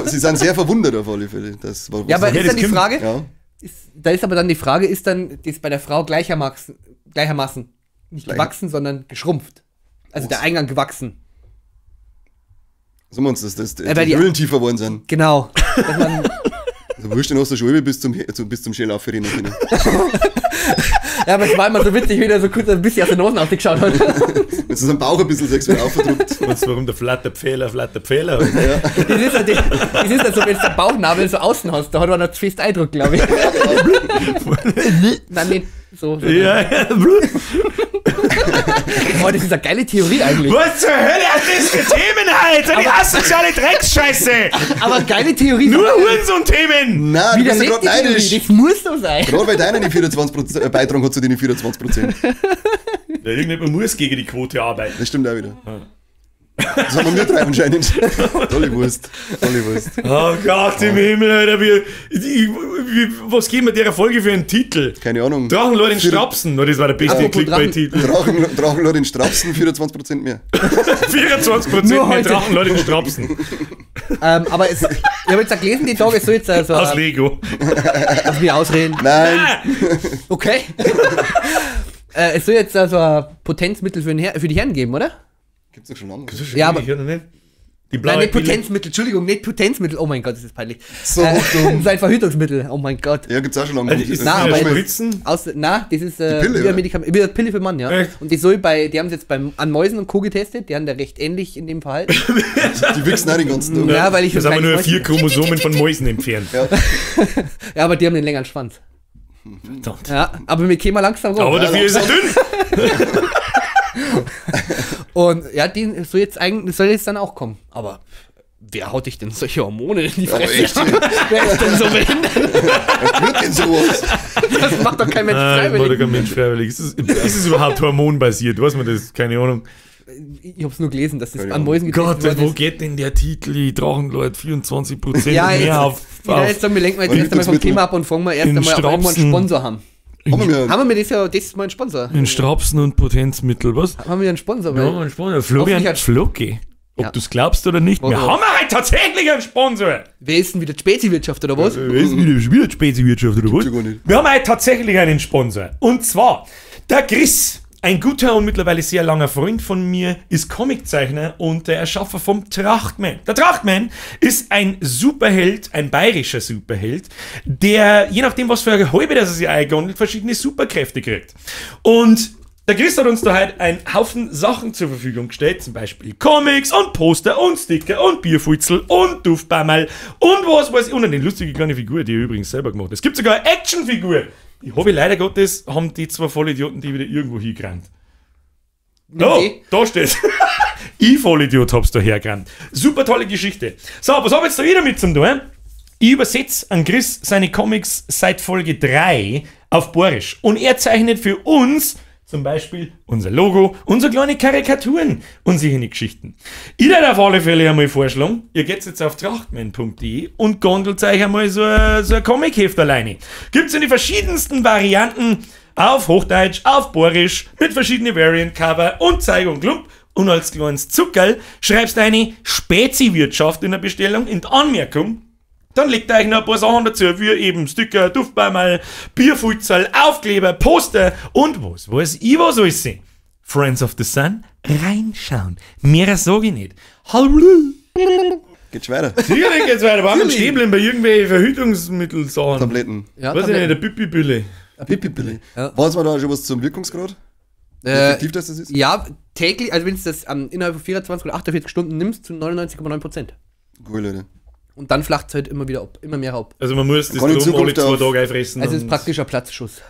Sie sind sehr verwundert auf alle Fälle. Das war, ja, aber ist dann die Frage, ja. Da ist aber dann die Frage, ist dann ist bei der Frau gleichermaßen nicht gewachsen, sondern geschrumpft. Also der Eingang gewachsen. So meinst du, dass die Höhlen tiefer geworden sind? Genau. Dass man also wurscht, dann hast du schon bis zum Schäl aufrennen können. Ja, aber es war immer so witzig, wie der so kurz ein bisschen aus den Hosen ausgeschaut hat. Wenn du seinen Bauch ein bisschen sexuell aufgedrückt. Weißt du, warum der Flatterpfähler Flatterpfähler? Ja. Das ist halt, das ist halt so, wenn du den Bauchnabel so außen hast, da hat man noch zu fest Eindruck, glaube ich. Nein, nicht so. Ja, ja. Boah, das ist eine geile Theorie eigentlich. Was zur Hölle hat das für Themen halt? Die asoziale Drecksscheiße! Aber geile Theorie. Nur Hurensohn-Themen! Nein, du bist ja gerade neidisch. Das muss so sein. Gerade weil deiner die 24% Beitrag hat zu den 24%. Ja, irgendjemand muss gegen die Quote arbeiten. Das stimmt auch wieder. Ja. Das haben wir drei anscheinend. Tolle Wurst. Tolle Wurst. Oh Gott im Himmel, Alter. Was geben wir der Folge für einen Titel? Keine Ahnung. Drachenlord in Strapsen. Das war der beste Clickbait-Titel. Drachenlord in Strapsen, 24% mehr. 24% mehr heute. Drachenlord in Strapsen. Aber es, ich habe jetzt auch gelesen, die Tage, es soll jetzt also, aus Lego. Lass mich ausreden. Nein. Okay. Es soll jetzt also ein Potenzmittel für die Herren geben, oder? Gibt's doch schon lange. Ja, aber nicht. Die blaue Nein, nicht Pille. Potenzmittel, Entschuldigung, nicht Potenzmittel. Oh mein Gott, das ist peinlich. So dumm. Sein Verhütungsmittel, oh mein Gott. Ja, gibt's auch schon lange. Also ist Na, das aber Spritzen? Na, das ist Die Pille, wieder Medikament, wieder Pille für Mann, ja. Echt? Und die soll bei, die haben es jetzt an Mäusen und Co. getestet, die haben da recht ähnlich in dem Verhalten. Die wichsen auch den ganzen Tag. Ja, weil ich Das haben wir nur Mäusen. 4 Chromosomen von Mäusen entfernt. Ja. Ja, aber die haben den längeren Schwanz. Verdammt. Ja, aber wir kämen langsam rum. Aber dafür ist er dünn. Und ja, die soll jetzt eigentlich, soll jetzt dann auch kommen. Aber wer haut dich denn solche Hormone in die Aber Fresse? echt, Wer ist denn so behindert? wer wird denn sowas? Das macht doch kein Mensch Nein, macht doch freiwillig. kein Mensch freiwillig. Ist es überhaupt hormonbasiert? Weiß man das? Keine Ahnung. Ich hab's nur gelesen, dass das Keine an Mäusen Gott, getestet wo worden ist. geht denn der Titel? Drachenlord 24% Ja, mehr jetzt, auf, ja, jetzt sagen wir, lenken wir jetzt erst einmal vom Verhütungsmittel. Thema ab und fangen wir erst In einmal, ob wir irgendwann einen Strapsen. Sponsor haben. Haben wir Haben wir das ja, das ist mal ein Sponsor. in Strapsen und Potenzmittel, was? Haben wir einen Sponsor? Ja, Weil einen Sponsor. Florian Hoffentlich hat- Flocke. Ob Ja. du es glaubst oder nicht, wir Warum? haben halt tatsächlich einen Sponsor. Wer ist denn wieder die Spezi-Wirtschaft oder was? Wer ist wieder, wieder Spezi-Wirtschaft oder was? ja gar nicht. Wir haben halt tatsächlich einen Sponsor. Und zwar der Chris. Ein guter und mittlerweile sehr langer Freund von mir ist Comiczeichner und der Erschaffer vom Trachtman. Der Trachtman ist ein Superheld, ein bayerischer Superheld, der, je nachdem, was für eine Halbe das er sich eingondelt, verschiedene Superkräfte kriegt. Und der Chris hat uns da halt einen Haufen Sachen zur Verfügung gestellt, zum Beispiel Comics und Poster und Sticker und Bierfutzel und Duftbammerl und was weiß ich. Und eine lustige kleine Figur, die er übrigens selber gemacht hat. Es gibt sogar eine Actionfigur. Die habe ich leider Gottes, haben die zwei Vollidioten die wieder irgendwo hingerannt. Oh, Okay. da steht's. Ich Vollidiot hab's da hergerannt. Super tolle Geschichte. So, was hab ich jetzt da wieder mit zum tun? Ich übersetze an Chris seine Comics seit Folge 3 auf Borisch. Und er zeichnet für uns zum Beispiel unser Logo, unsere kleine Karikaturen und solche Geschichten. Ich würde auf alle Fälle einmal vorschlagen, ihr geht jetzt auf trachtman.de und gondelt euch einmal so ein Comic-Heft alleine. Gibt's in die verschiedensten Varianten auf Hochdeutsch, auf Borisch, mit verschiedenen Variant-Cover und Zeig und Klump. Und als kleines Zuckerl schreibst du eine Spezi-Wirtschaft in der Bestellung in die Anmerkung. Dann legt ihr euch noch ein paar Sachen dazu, wie eben Sticker, Duftbeimal, Bierfutzel, Aufkleber, Poster und was weiß ich was alles sind. Friends of the Sun, reinschauen. Mehr sag ich nicht. Hallo. Geht schon weiter. Sicherlich geht's weiter. Warum stehen bleiben bei irgendwelchen Verhütungsmittelsachen? Tabletten. Ja, Weiß ich nicht, der Pipi-Pille. Pipi-Pille. Ja. Weiß man da schon was zum Wirkungsgrad? Wie effektiv das ist? Ja, täglich, also wenn du das innerhalb von 24 oder 48 Stunden nimmst, zu 99,9%. Cool, Leute. Und dann flacht es halt immer wieder ab, immer mehr ab. Also man muss das Kann in drum alle Zukunft 2 auf- Tage einfressen. Also es ist und- praktisch ein Platzschuss.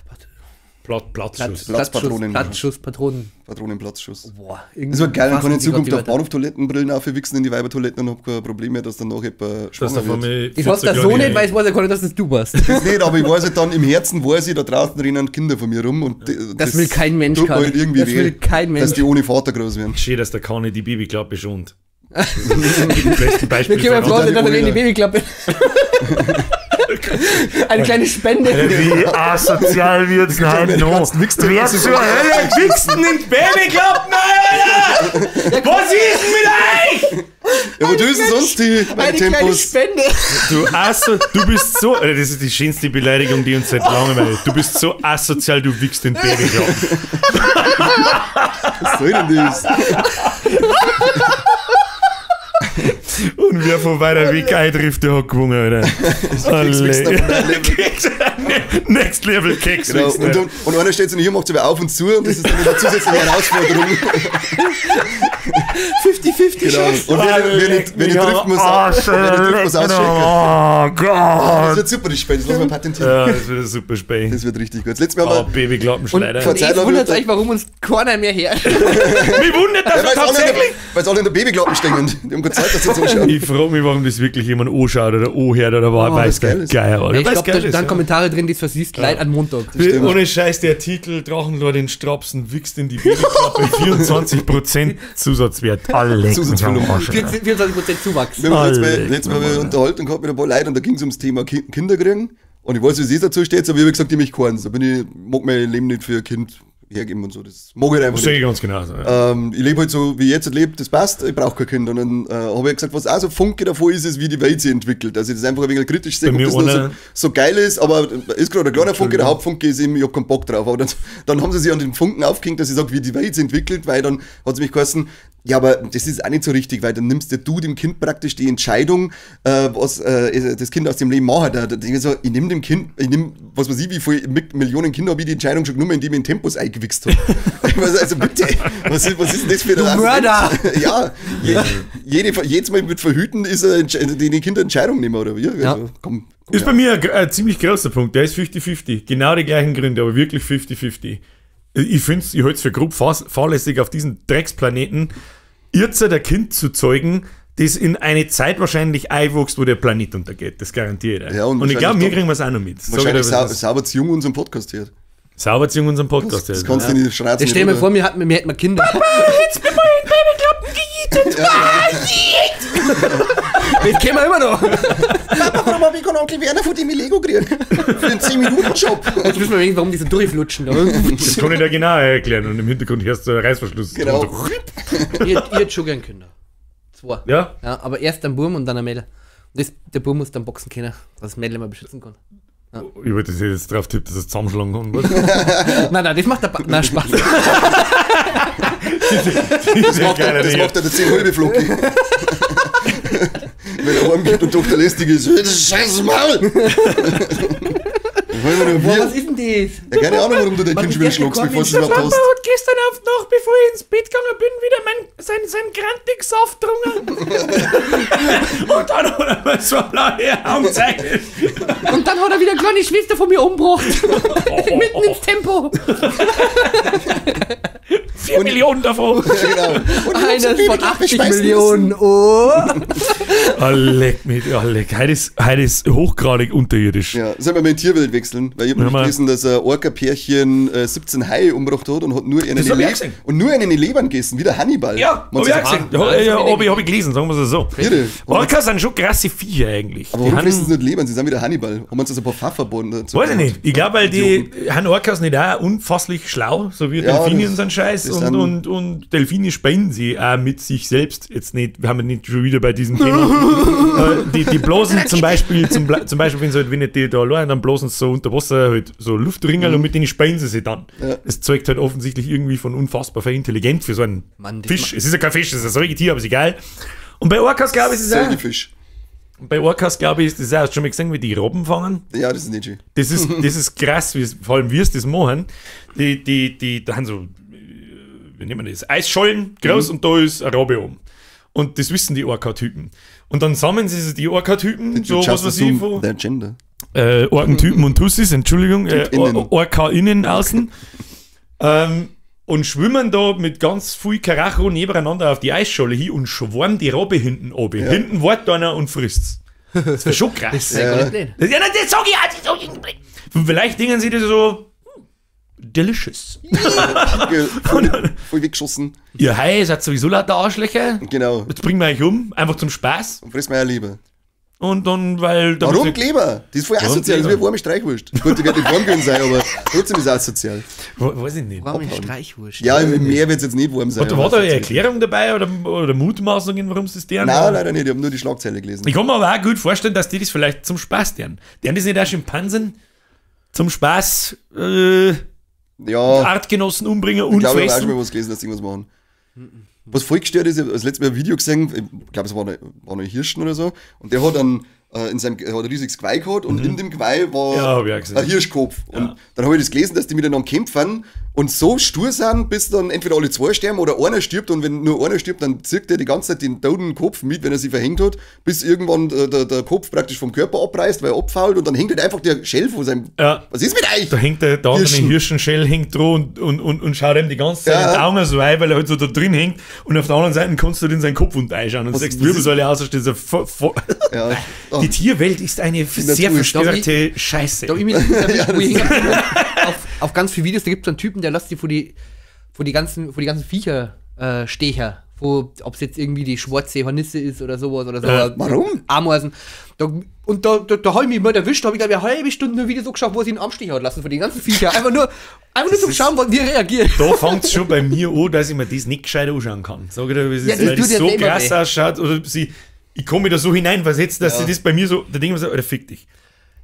Platzschuss. Platzpatronen. Platzschuss, Patronen. Patronenplatzschuss. Boah, Das war geil, dann kann ich in Zukunft auf Bahnhof. Bahnhoftoilettenbrillen aufwichsen in die Weibertoiletten und hab kein Problem mehr, dass dann noch jemand Dass schwanger da vor wird. mir Ich weiß das so nicht, weil ich weiß ja gar nicht, dass das du warst. Das nicht, aber ich weiß halt dann, im Herzen weiß ich, da draußen rennen Kinder von mir rum und Das will kein Mensch, tut mir Karl. halt irgendwie Das weh, will kein Mensch. Dass die ohne Vater groß werden. Schön, dass der Kani die Babyklappe schont. Das ist das beste Beispiel. Wir können für mal alle. fragen, dass er in die Babyklappe. Eine kleine Spende. Wie asozial wird's denn heute noch? Wer zur Hölle wichst denn in die Babyklappen, Alter? Was ist denn mit euch? Ja, wo tust du sonst die meine Eine kleine Tempos? Spende. Du Asso, du bist so, Alter, das ist die schönste Beleidigung, die uns seit langem eine. Du bist so asozial, du wichst in Babyklappen. Was soll denn das? Und wer von weiter weg eintrifft, der hat gewonnen, Alter. Kekswichsen auf einem Level. Next Level Genau. Kekswichsen. Und einer steht so hier, macht sich aber auf und zu und das ist dann eine zusätzliche Herausforderung. 50-50 Genau. Chance. Und wer nicht trifft, muss auschecken. Oh Das Gott. wird super, das Spiel, das lassen wir patentieren. Ja, das wird ein super Spiel. Das wird richtig gut. Das letzte Mal Oh, haben wir, Babyklappenschleider. Und Vor Zeit ich lang wundert wird- euch, warum uns keiner mehr her. Mich wundert, dass ja, wir weil tatsächlich. es alle in der Babyklappen stehen. Die haben keine Zeit, dass sie zuschauen. Ich frage mich, warum das wirklich jemand anschaut oder anhört oder was. Weiß geil der ist. Geier, Alter. Ich Weil's glaube, geil da ist, sind ja. Kommentare drin, die es versiehst, Leid an Montag. Stimmt. Ohne Scheiß, der Titel Drachenlord in Strapsen wichst in die Babyklappe 24% Zusatzwert. Alle Zusatzvolumen. 24% Zuwachs. Wir haben Alle letztes Mal haben wir Unterhaltung gehabt mit ein paar Leuten und da ging es ums Thema Kinder kriegen. Und ich weiß, wie es dazu steht, aber ich habe gesagt, ich möchte keins. Da bin ich, mag mein Leben nicht für ein Kind hergeben und so. Das mag ich halt einfach Das sehe nicht. ich ganz genau. so, Ja. Ich lebe halt so, wie ich jetzt lebe, das passt, ich brauche kein Kind. Und dann habe ich gesagt, was auch so Funke davon ist, ist, wie die Welt sich entwickelt. Also ich das einfach ein wenig kritisch sehe, Bei ob mir das noch so, einer- so geil ist, aber ist gerade ein kleiner Funke, der Hauptfunke ist eben, ich hab keinen Bock drauf. Aber dann haben sie sich an den Funken aufgehängt, dass ich sage, wie die Welt sich entwickelt, weil dann hat es mich geheißen, ja, aber das ist auch nicht so richtig, weil dann nimmst ja du dem Kind praktisch die Entscheidung, was das Kind aus dem Leben macht. Da denke ich so, ich nehme dem Kind, ich nehme, was weiß ich, wie viele Millionen Kinder habe ich die Entscheidung schon genommen, indem ich in Tempos eingewichst habe. Ich weiß, also bitte, was ist denn das für ein Mörder! Ja, jedes Mal mit Verhüten ist eine die Kinder Entscheidung nehmen, oder wie? Ja. Also, komm Ist her. bei mir ein ziemlich großer Punkt. Der ist 50-50. Genau die gleichen Gründe, aber wirklich 50-50. Ich finde es, ich halte es für grob fahrlässig, auf diesem Drecksplaneten jetzt ein Kind zu zeugen, das in eine Zeit wahrscheinlich einwächst, wo der Planet untergeht. Das garantiere ich. Ja, und und ich glaube, wahrscheinlich wir kriegen es auch noch mit. Sag ich Wahrscheinlich dir, was ist. sauber zu jung unseren Podcast hört. Sauber zu jung unseren Podcast. Das ja. kannst du nicht schreiben. Ich stell mir vor, wir hätten mal Kinder. Jetzt bin ich in Babyklappen gejietet. Das kennen wir immer noch. Papa, warum hab ich keinen Onkel Werner von dem ich Lego krieg? Für einen 10-Minuten-Job. Jetzt wissen wir wenigstens, warum die so durchflutschen. Das kann ich dir genau erklären. Und im Hintergrund hörst du einen Reißverschluss. Genau. Ihr hättet schon gern Kinder. Zwei. Ja? Ja, aber erst ein Burm und dann ein Mädel. Und der Burm muss dann boxen können, dass das Mädel immer beschützen kann. Ich wollte jetzt drauf tippen, dass es zusammenschlagen kann. Was? Nein, nein, das macht der nein, Spaß. Das macht er der 10 halbe Flocki. Wenn er heimgeht und Tochter lästig ist. Das scheiß Maul! Wollen wir noch Boah, Bier? was ist denn das? Ja, keine Ahnung, warum du dein Was Kind ist schon wieder der schlägst, für bevor du es überhaupt hast. hat gestern auf die Nacht, bevor ich ins Bett gegangen bin, wieder sein Grantigsaft getrunken. Und dann hat er mir so ein blaue Augen gezeigt. Und dann hat er wieder eine kleine Schwester von mir umgebracht. Mitten ins Tempo. 4 Millionen davon. Ja, genau. Und Eines von 80 Millionen. Oh. Oh, leck mich, oh, leck. Heute ist hochgradig unterirdisch. Ja, sollen wir mal in die Tierwelt wechseln? Weil ich habe Ja, nämlich mal. gelesen, dass ein Orca-Pärchen 17 Haie umgebracht hat und hat nur einen Das hab ich auch Le gesehen. und nur einen in die Lebern gegessen, wie der Hannibal. Ja, Man hab ich sagt, auch gesehen. Ah, Ja, das ja, hab ich hab ich gelesen, sagen wir es so. Irre. Orcas sind schon krasse Viecher eigentlich. Aber Die warum haben- fressen sie nicht Lebern? Sie sind wieder Hannibal. Haben uns das ein paar Pfafferbohnen dazu Weiß ich nicht. Ich glaube, weil die Idioten. haben Orcas nicht auch unfasslich schlau, so wie Ja, Delfine das- und so ein Scheiß. das Und, sind- und Delfine speien sie auch mit sich selbst. Jetzt nicht, wir haben ja nicht schon wieder bei diesem Thema. Die bloßen zum Beispiel, zum Beispiel, wenn sie halt, wenn nicht die da allein, dann bloßen sie so unter Wasser halt so Luftringerl und mit denen speien sie sich dann. Ja. Das zeugt halt offensichtlich irgendwie von unfassbar viel intelligent für so einen Mann, das Fisch. Es ist ja kein Fisch, es ist ein Säugetier, aber ist egal. Und bei Orcas, glaube ich, ist es auch. Säugefisch. Bei Orcas, glaube ich, ist das auch. Hast du schon mal gesehen, wie die Robben fangen? Ja, das ist nicht schön. Das ist, das ist krass, wie vor allem wir es das machen. Die, da haben so, wie nennt man das? Eisschollen groß und da ist eine Robbe oben. Und das wissen die Orca-Typen. Und dann sammeln sie die Orca-Typen, so was weiß ich, von their gender. Orken-Typen und Tussis, Entschuldigung, Orca-Innen außen. Und schwimmen da mit ganz viel Karacho nebeneinander auf die Eisscholle hin und schwärmen die Robbe hinten oben. Ja. Hinten wartet einer und frisst's. Das wäre schon krass. Das ist ja gar nicht blöd. Ja, das sag ich auch, das sag ich nicht. Vielleicht denken sie das so, delicious. Voll weggeschossen. Ja, hey, ihr seid sowieso lauter Arschlöcher. Genau. Jetzt bringen wir euch um, einfach zum Spaß. Und fressen wir ja lieber. Und dann, weil... Warum Kleber? Das ist voll asozial, das ist wie eine warme Streichwurst. Gut, die wird nicht warm gewesen sein, aber trotzdem ist es asozial. Weiß ich nicht. Warme Streichwurst. Ja, im Meer wird es jetzt nicht warm sein. War da eine Erklärung dabei oder Mutmaßungen, warum es das deren? Nein, leider nicht, ich habe nur die Schlagzeile gelesen. Ich kann mir aber auch gut vorstellen, dass die das vielleicht zum Spaß deren. Deren das nicht auch Schimpansen zum Spaß ja, Artgenossen umbringen und ich glaube, ich fressen. habe auch schon mal was gelesen, dass die irgendwas machen. Was voll gestört ist, ich habe das letzte Mal ein Video gesehen, ich glaube, es war ein Hirschen oder so, und der hat dann in seinem, hat ein riesiges Geweih gehabt und in dem Geweih war ein Hirschkopf. Und dann habe ich das gelesen, dass die miteinander kämpfen und so stur sind, bis dann entweder alle zwei sterben oder einer stirbt, und wenn nur einer stirbt, dann zirkt er die ganze Zeit den toten Kopf mit, wenn er sich verhängt hat, bis irgendwann der Kopf praktisch vom Körper abreißt, weil er abfault, und dann hängt halt einfach der Schell von seinem... Ja. Was ist mit euch? Da hängt der andere Hirschenschell hängt dran und schaut ihm die ganze Zeit in die Augen so rein, weil er halt so da drin hängt, und auf der anderen Seite kannst du in seinen Kopf unten einschauen und sagst, Wirbelsäule außerstehen, so ja. Die Tierwelt ist eine sehr verstörte Scheiße. Da ich mich auf ganz viele Videos, da gibt es einen Typen, der lässt die vor die ganzen Viecher Stecher, ob es jetzt irgendwie die schwarze Hornisse ist oder sowas oder so. Warum? Ameisen. Da habe ich mich mal erwischt, da habe ich glaube ich eine halbe Stunde nur Videos angeschaut, wo er sich einen Armstich hat lassen von den ganzen Viecher. Einfach nur zum Schauen, wie er reagiert. Da fängt es schon bei mir an, dass ich mir das nicht gescheit anschauen kann. Sag ich dir, wie es ist, das weil das tut ja so selber krass weh. ausschaut. Oder sie, ich komme mich da so hineinversetzen, dass sie das bei mir so, da denke ich mir so, Alter, fick dich.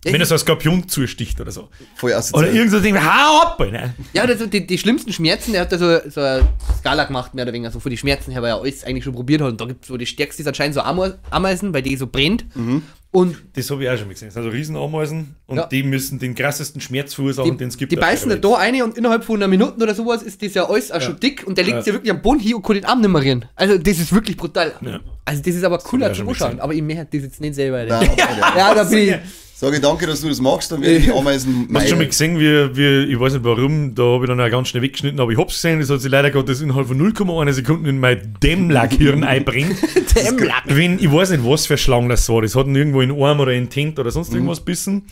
Ja, wenn er so ein Skorpion zusticht oder so. Voll asozial. Oder irgend so Ding, hau ab! Ne? Ja, das, die schlimmsten Schmerzen, der hat da so eine Skala gemacht, mehr oder weniger, so von die Schmerzen her, weil er alles eigentlich schon probiert hat. Und da gibt es so die stärkste ist anscheinend so Ameisen, weil die so brennt. Mhm. Und das habe ich auch schon mal gesehen. Das sind so Riesenameisen und die müssen den krassesten Schmerz verursachen, den es gibt. Die beißen da eine und innerhalb von einer Minute oder sowas ist das ja alles auch schon dick und der legt sich ja wirklich am Boden hin und kann den Arm nicht mehr rühren. Also das ist wirklich brutal. Ja. Also das ist aber cooler zum Anschauen, aber ich merke das jetzt nicht selber. Nein, ja, da bin ich. Sage ich danke, dass du das machst, dann werde ich die Ameisen Hast du schon mal gesehen, wie ich weiß nicht warum, da habe ich dann auch ganz schnell weggeschnitten, aber ich hab's gesehen, das hat sich leider Gottes innerhalb von 0,1 Sekunden in mein Dämmlack-Hirn einbringt. Dämmlack? Wenn, ich weiß nicht, was für Schlangen das war, das hat ihn irgendwo in den Arm oder in den Tent oder sonst irgendwas bissen.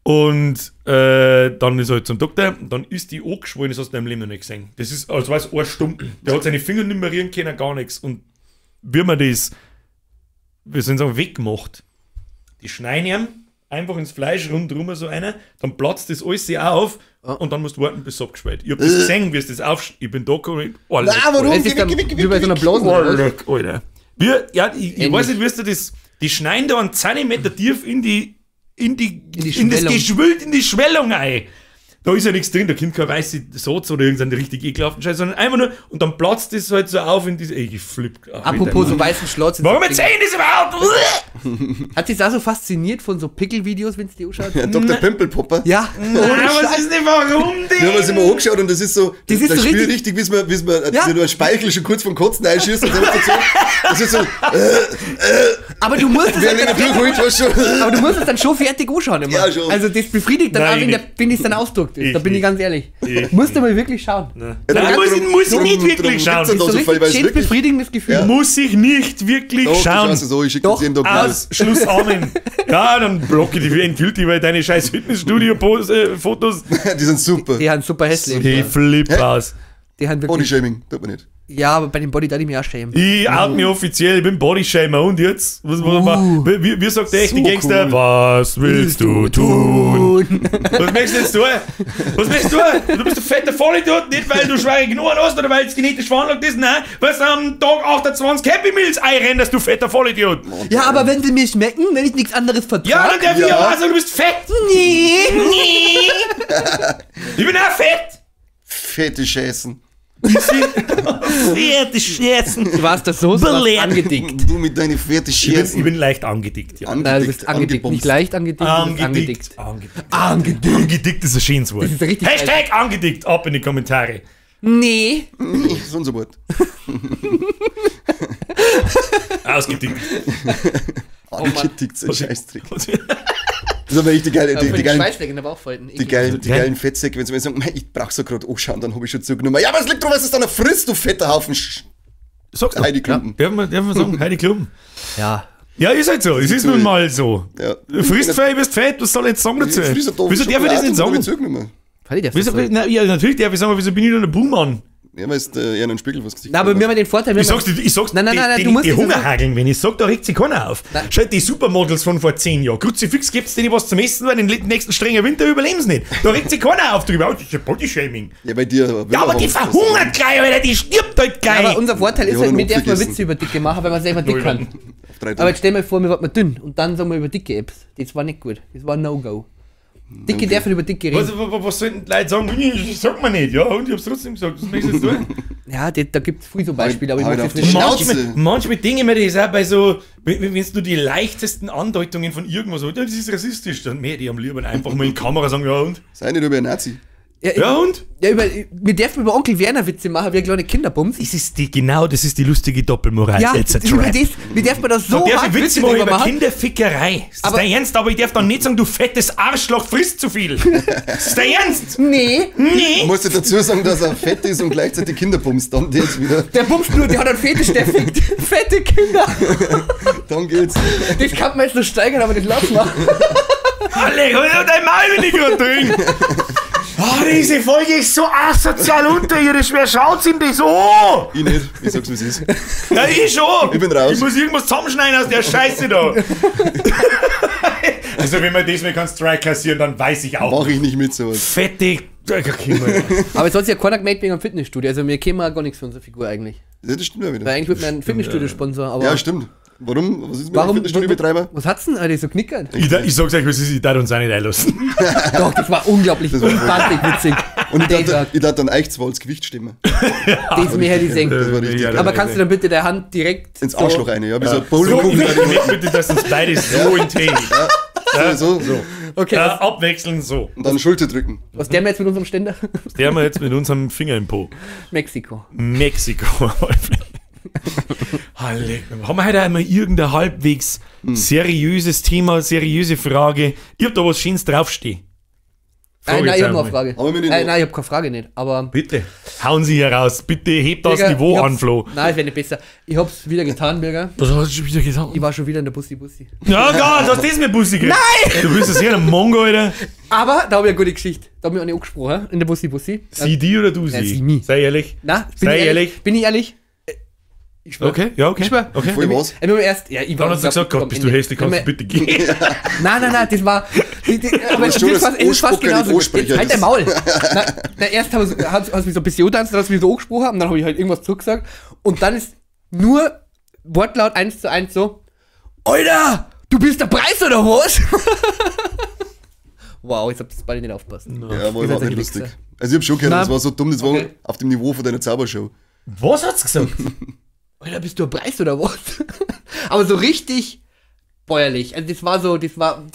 Und dann ist er halt zum Doktor, dann ist die angeschwollen, das hast du in deinem Leben noch nicht gesehen. Das ist, als war es ein Stumpen. Der hat seine Finger nicht mehr rühren können, gar nichts. Und wie man das, wir sollen sagen, weggemacht. Die schneiden ihm einfach ins Fleisch rundherum so einer, dann platzt das alles auf und dann musst du warten, bis es abgeschwellt. Ich hab das gesehen, wie es das auf. Ich bin da gekommen. Oh, leck, Nein, warum? Es ist dann wie bei so einer Blasen. Oh, leck, Alter. Ich weiß nicht, wirst du das. Die schneiden da einen Zentimeter tief in das Geschwül, in die Schwellung ein. Da ist ja nichts drin, da kommt kein weißer Satz oder irgendein richtig ekelhaften Scheiß, sondern einfach nur, und dann platzt das halt so auf in diese. Ey, ich flipp. Apropos so weißen Schlotz. Warum erzählen das überhaupt? Hat sich da so fasziniert von so Pickel-Videos, wenn es die anschaut? Ja, Dr. Pimpelpopper. Ja. Nein, was ist denn, warum denn? Wir haben uns immer angeschaut und das ist so, das ist das so Spiel richtig, richtig, bis man nur ein Speichel schon kurz vom Kotzen einschießt und dann ist das so, das ist so, aber du musst es halt dann, aber du musst es dann schon fertig anschauen immer. Ja, schon. Also das befriedigt dann auch, wenn das dann ausdruckt ist. Da bin ich ganz ehrlich. Musst du mal wirklich schauen. Nein, muss ich nicht wirklich schauen. Das ist so richtig schön befriedigendes Gefühl. Ja. Muss ich nicht wirklich Doch, schauen. Du so, ich schicke Doch, jeden Tag aus, Schluss, Amen. Ja, dann blocke ich die endgültig, weil deine scheiß Fitnessstudio-Fotos. Die sind super. Die sind super hässlich. Die flipp aus. Die haben wirklich. Bodyshaming, tut man nicht. Ja, aber bei dem Body darf ich mich auch schämen. Ich out mich offiziell, ich bin Bodyshamer. Und jetzt? Was, wie sagt der echte so Gangster? Cool. Was willst du tun? Was möchtest du jetzt tun? Was möchtest du tun? Du bist ein fetter Vollidiot, nicht weil du schwere Knochen hast oder weil es genetisch veranlagt ist, nein, weil du am Tag 28 Happy Meals einrenderst, du fetter Vollidiot. Ja, aber wenn sie mir schmecken, wenn ich nichts anderes vertrage. Ja, dann darf ich auch sagen, du bist fett. Nee. Nee. Ich bin auch fett. Fette Scheißen. Fette Scheißen. Du warst das so angedickt. Du mit deinen fette Scheißen. Ich bin leicht angedickt, ja. Nein, du bist angedickt. Nicht leicht angedickt, angedickt. Angedickt. Angedickt ist ein schönes Wort. Das ist richtig. Hashtag angedickt. Ab in die Kommentare. Nee. Das ist unser Wort. Ausgedickt. Angedickt, so ein Scheißtrick. Das ist aber echt die geile, die geilen, Schweißflecken in der Bauchfalten. die geilen Fettsäcke, wenn sie mir sagen, ich brauch so gerade anschauen, dann habe ich schon zugenommen. Ja, aber es liegt drauf, was es dann noch frisst, du fetter Haufen Sag's doch. Heidi Klum. Ja. Darf man sagen, Heidi Klum. Ja. Ja, ist halt so. Es ist nun mal so. Ja. Frisst fein, bist fett, was soll ich jetzt sagen dazu? Ich friss eine Tafel Wieso darf ich das nicht Schokolade und sagen? hab ich zugenommen. Wieso, na, ja, natürlich darf ich sagen, aber wieso bin ich denn ein Buhmann? Ja, weil es eher einen Spiegel was Gesicht Na, aber wir haben den Vorteil, Ich sag's dir, ich sag's Nein, nein, nein, nein, die, du musst die nicht so sagen. Hungerhageln, wenn ich sag, da regt sich keiner auf. Nein. Schaut, die Supermodels von vor 10 Jahren. Kruzifix gibt's denen was zum Essen, weil den nächsten strengen Winter überleben sie nicht. Da regt sich keiner auf drüber. Oh, das ist ja Bodyshaming. Ja, bei dir. Ja, aber die verhungert gleich, Alter, die stirbt halt gleich. Aber unser Vorteil Die ist hat halt, einen wir dürfen mal Apfel Witze über Dicke machen, weil man selber dick kann. Auf drei Aber jetzt stell mal vor, wir waren dünn und dann sagen wir über dicke Apps. Das war nicht gut. Das war ein No-Go. Dicke dürfen über Dicke reden. Was sollten die Leute sagen? Das sagt man nicht. Ja, und ich hab's trotzdem gesagt. Was möchtest du tun? Ja, da gibt's viel so Beispiele, aber ich Halt mag auf jetzt die nicht. Schnauze. Manchmal denke ich mir das auch bei so, wenn du die leichtesten Andeutungen von irgendwas, ja, das ist rassistisch, dann mehr, die am lieber einfach mal in die Kamera sagen, ja und? Sei nicht über ein Nazi. Ja, Ja und? ja, wir dürfen über Onkel Werner Witze machen, wie ein kleine Kinderbums. Das ist die, genau, das ist die lustige Doppelmoral. Ja, It's a über trap. das, wir dürfen da so Da darf hart ich Witze Witze machen drüber über machen. Kinderfickerei. Ist das Aber- dein Ernst? Aber ich darf dann nicht sagen, du fettes Arschloch frisst zu viel. Ist das dein Ernst? Nee, Nee. Du musst ja dazu sagen, dass er fett ist und gleichzeitig Kinder bumst. Dann geht's wieder. der bumst nur, der hat einen Fetisch, der fickt fette Kinder. Dann geht's. Das kann man jetzt noch steigern, aber das lassen wir. Alle, hol dein Maul, wenn ich gerade drin. Oh, diese Folge ist so asozial unterirdisch. Wer schaut sich denn das an? Ich nicht. Ich sag's, wie es ist. Ja, ich schon. Ich bin raus. Ich muss irgendwas zusammenschneiden aus der Scheiße da. Also, wenn man diesmal keinen Strike kassieren, dann weiß ich auch. Mach ich nicht mit sowas. Fette. Okay, Aber es hat sich ja keiner gemeldet wegen einem Fitnessstudio. Also wir kämen ja gar nichts für unsere Figur eigentlich. Ja, das stimmt ja wieder. Weil eigentlich wird man ein Fitnessstudio-Sponsor, aber. Ja, stimmt. Warum? Was ist mit Warum? dem Fitnessstudio-Betreiber? Was hat's denn alle so knickert? ich sag's euch, was ist, ich darf uns auch nicht einlassen. Doch, das war unglaublich Das war voll- unbandig witzig. Und ich Das darf, ich darf dann echt zwar als Gewicht stimmen. Das mir hätte ich sehen. Das war richtig Ja, geil. Aber kannst du dann bitte der Hand direkt Ins so- Arschloch eine, ja? Wie so eine So, ich Bowlingkugel. möchte bitte, dass uns beide so in Tee. So, so. Okay, was, Abwechselnd so. Und dann Schulter drücken. was der mir jetzt mit unserem Ständer? Der haben wir jetzt mit unserem Finger im Po. Mexiko. Mexiko. Haben wir heute einmal irgendein halbwegs seriöses Thema, seriöse Frage? Ich hab da was Schönes draufstehen. Nein, Frage nein, ich jetzt hab noch eine einmal. Frage. Aber wir nicht Nein, noch- nein, ich hab keine Frage nicht. Aber. Bitte, hauen Sie hier raus. Bitte hebt das Birger, Niveau ich hab's- an, Flo. Nein, es wäre nicht besser. Ich hab's wieder getan, Birger. Was hast du schon wieder gesagt? Ich war schon wieder in der Bussi Bussi. Ja, Gott, hast du das mit Bussi gekriegt? Nein! Du bist ja sicher ein Mongo, Alter. Aber da hab ich eine gute Geschichte. Da hab ich eine angesprochen, in der Bussi Bussi. Sie die oder du sie? Ja, sie mich. Sei ehrlich. Na, bin Sei ich ehrlich. Bin ich ehrlich? Ich schwör. Okay, ja, okay. Ich schwör. Okay. Voll was? Ich hab erst, ja, ich war Dann hast du gesagt, Gott, bist du hässlich, kannst du bitte gehen. Nein, nein, nein, das war. Aber es schon ist das fast, es ist fast Anspucker, genauso. nicht gut. Ansprecher, Jetzt halt dein das- Maul. Na, erst hat mich so ein bisschen angetanzt, dann hat mich so angesprochen und dann habe ich halt irgendwas zurückgesagt. Und dann ist nur Wortlaut 1:1 so: Alter, du bist der Preis oder was? Wow, jetzt habt ihr beide nicht aufpassen. Ja, war Ihr seid überhaupt nicht solche lustig. Wichser. Also ich hab schon gehört, Na. das war so dumm, das war Okay. auf dem Niveau von deiner Zaubershow. Was hat's gesagt? Alter, bist du ein Preis oder was? Aber so richtig bäuerlich. Also das war so, das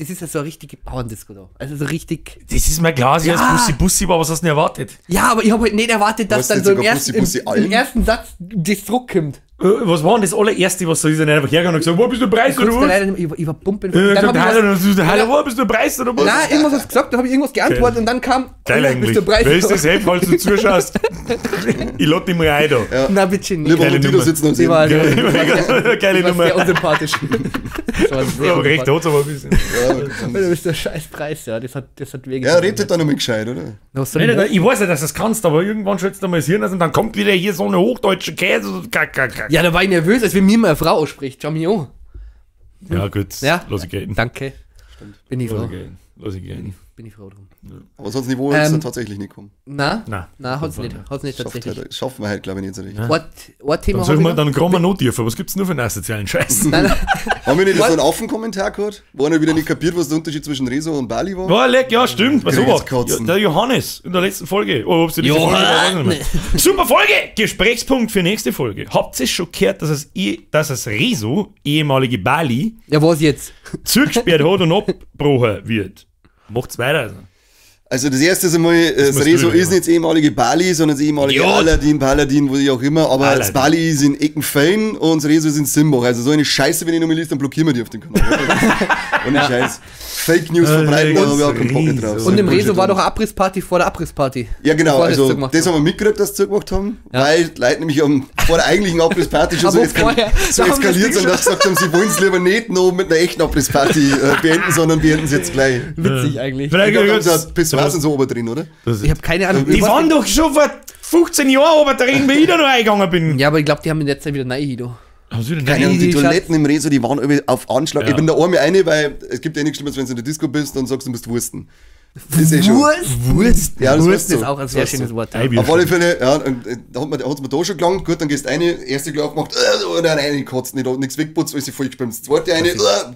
ist ja so eine richtige Bauerndisco da. Also so richtig. Das ist mir klar, sie Ja. als Bussi Bussi war, was hast du denn erwartet? Ja, aber ich habe halt nicht erwartet, dass Weißt dann du so im sogar ersten, Bussi, Bussi im, allen? im ersten Satz das zurückkommt. Was war denn das allererste, was so ist? Er nicht einfach hergegangen und gesagt, wo bist du Preis oder Kurz was? leider, ich, war- ich war pumpen. Ja, Dann gesagt, hab ich hallo, was, dann hast du, hallo, wo bist du Preis oder was? nein, irgendwas hast du gesagt, dann habe ich irgendwas geantwortet und dann kam, Geil Alter, eigentlich. bist du Preis Wer ist oder das, hey, falls du zuschaust? Ich lade dich mal ein da. was? Na, bitte nicht. Lieber Geile Rotido Nummer. sitzen und Ich sehen. war, Geile ich war Nummer. sehr unsympathisch. Das war sehr Ja, aber recht unsympathisch. hat's aber ein bisschen. Ja, Du bist der scheiß Preis, ja. Das hat weh ja, redet dann nochmal gescheit, oder? Was soll Nein, ich nein, ich weiß ja, dass du das kannst, aber irgendwann schützt du mal das Hirn aus und dann kommt wieder hier so eine hochdeutsche Käse und kack, kack, kack. Ja, da war ich nervös, als wenn mir mal eine Frau ausspricht. Schau mich an. Ja, gut. Ja. Lass ich gehen. Danke. Bin ich Lass froh. ich gehen. Lass ich gehen. Bin ich froh drum. Aber sonst Niveau ist dann tatsächlich nicht gekommen. Na? Na. Na, hat's nicht. Hat's nicht Schafft, tatsächlich. halt, schaffen wir halt, glaube ich, nicht so richtig. What Thema Dann, soll hab ich man, noch? dann kommen wir noch tiefer. Was gibt's denn nur für einen asozialen Scheiß? Nein, nein. Haben wir nicht so einen Affenkommentar gehabt, wo einer wieder nicht kapiert, was der Unterschied zwischen Rezo und Bali war? Boah, leck, ja, stimmt. Was Krieg sowas. jetzt Kotzen. Ja, der Johannes in der letzten Folge. Oh, ob's die letzte Folge war, weiß ich nicht mehr. Super Folge! Gesprächspunkt für nächste Folge. Habt ihr schon gehört, dass es Rezo, ehemalige Bali, Ja, was jetzt? zugesperrt hat und abgebrochen wird? Macht's weiter. Also. Also das erste ist einmal, das musst Reso du ist nicht das ehemalige Bali, sondern das ehemalige Idiot. Aladdin, Paladin, wo ich auch immer, aber Aladdin. das Bali ist in Eckenfein und das Reso ist in Simbach. Also so eine Scheiße, wenn ich nochmal liest, dann blockieren wir die auf dem Kanal. Ohne Scheiß. Fake News verbreiten, da habe ich auch keinen Bock mehr drauf. Und im Bullshit Reso war doch eine Abrissparty vor der Abrissparty. Ja, genau, Bevor das also zugemacht das haben. haben wir mitgekriegt, dass sie zugemacht haben, Ja. weil die Leute nämlich vor der eigentlichen Abrissparty schon so, Aber vorher, so da haben wir eskaliert das sind, dass sie gesagt haben, sie wollen es lieber nicht noch mit einer echten Abrissparty beenden, sondern beenden sie jetzt gleich. Witzig eigentlich. Vielleicht Ich glaub, da haben sie das, auch Pissoirs und so oben drin, oder? das, Ich habe keine Ahnung. die waren doch schon vor 15 Jahren oben drin, wie ich da noch eingegangen bin. Ja, aber ich glaube, die haben in der Zeit wieder nein, du. Haben sie wieder Keine Ahnung, die Die Toiletten im Reso, die waren irgendwie auf Anschlag. Ja. Ich bin da einmal rein, weil es gibt ja nichts Schlimmeres, wenn du in der Disco bist und sagst, du bist Wursten. Ist eh schon. Wurst? Wurst. Ja, das Wurst. weißt du. Das ist auch ein sehr Das weißt schönes du. Wort. Ei, Ja. wir Auf alle Fälle, ja, und da hat's mir da schon gelangt. Gut, dann gehst du eine, erste Glas aufgemacht, und dann reingekotzt, nicht, nichts weggeputzt, alles vollgespült. Das zweite eine,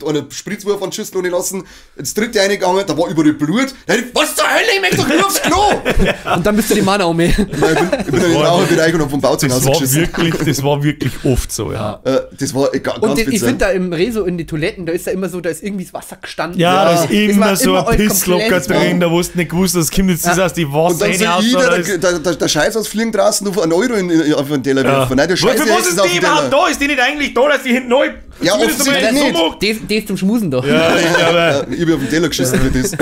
eine Spritzwurf an die Schüssel ohne lassen. Das dritte eine gegangen, da war überall Blut. Dann, was zur Hölle, ich möchte doch nur aufs Klo! Und dann bist du die Mana um. Nein, ich bin dann in den war- Raucherbereich und hab vom Bauzaun Das war rausgeschissen. wirklich, das war wirklich oft so, ja. Das war ganz Und ich bizarr. finde da im Reso in die Toiletten, da ist da immer so, da ist irgendwie das Wasser gestanden. Ja, da ist Das immer war so ein alles Pisslocker komplett- drin, da wusste nicht gewusst, das kommt jetzt das aus die Und Wasser dann soll hinaus. ich oder der, ist- der, der Scheiß ausfliegen draußen auf einen Euro auf den Teller Ja. werfen. Nein, der Scheiß Für was ist auf die den überhaupt Teller. da? Ist die nicht eigentlich da, dass die hinten neu Ja, zumindest einmal offensichtlich so nicht. macht? Die ist zum Schmusen da. Ja, ich glaube, Ja, ich bin auf den Teller geschissen für das.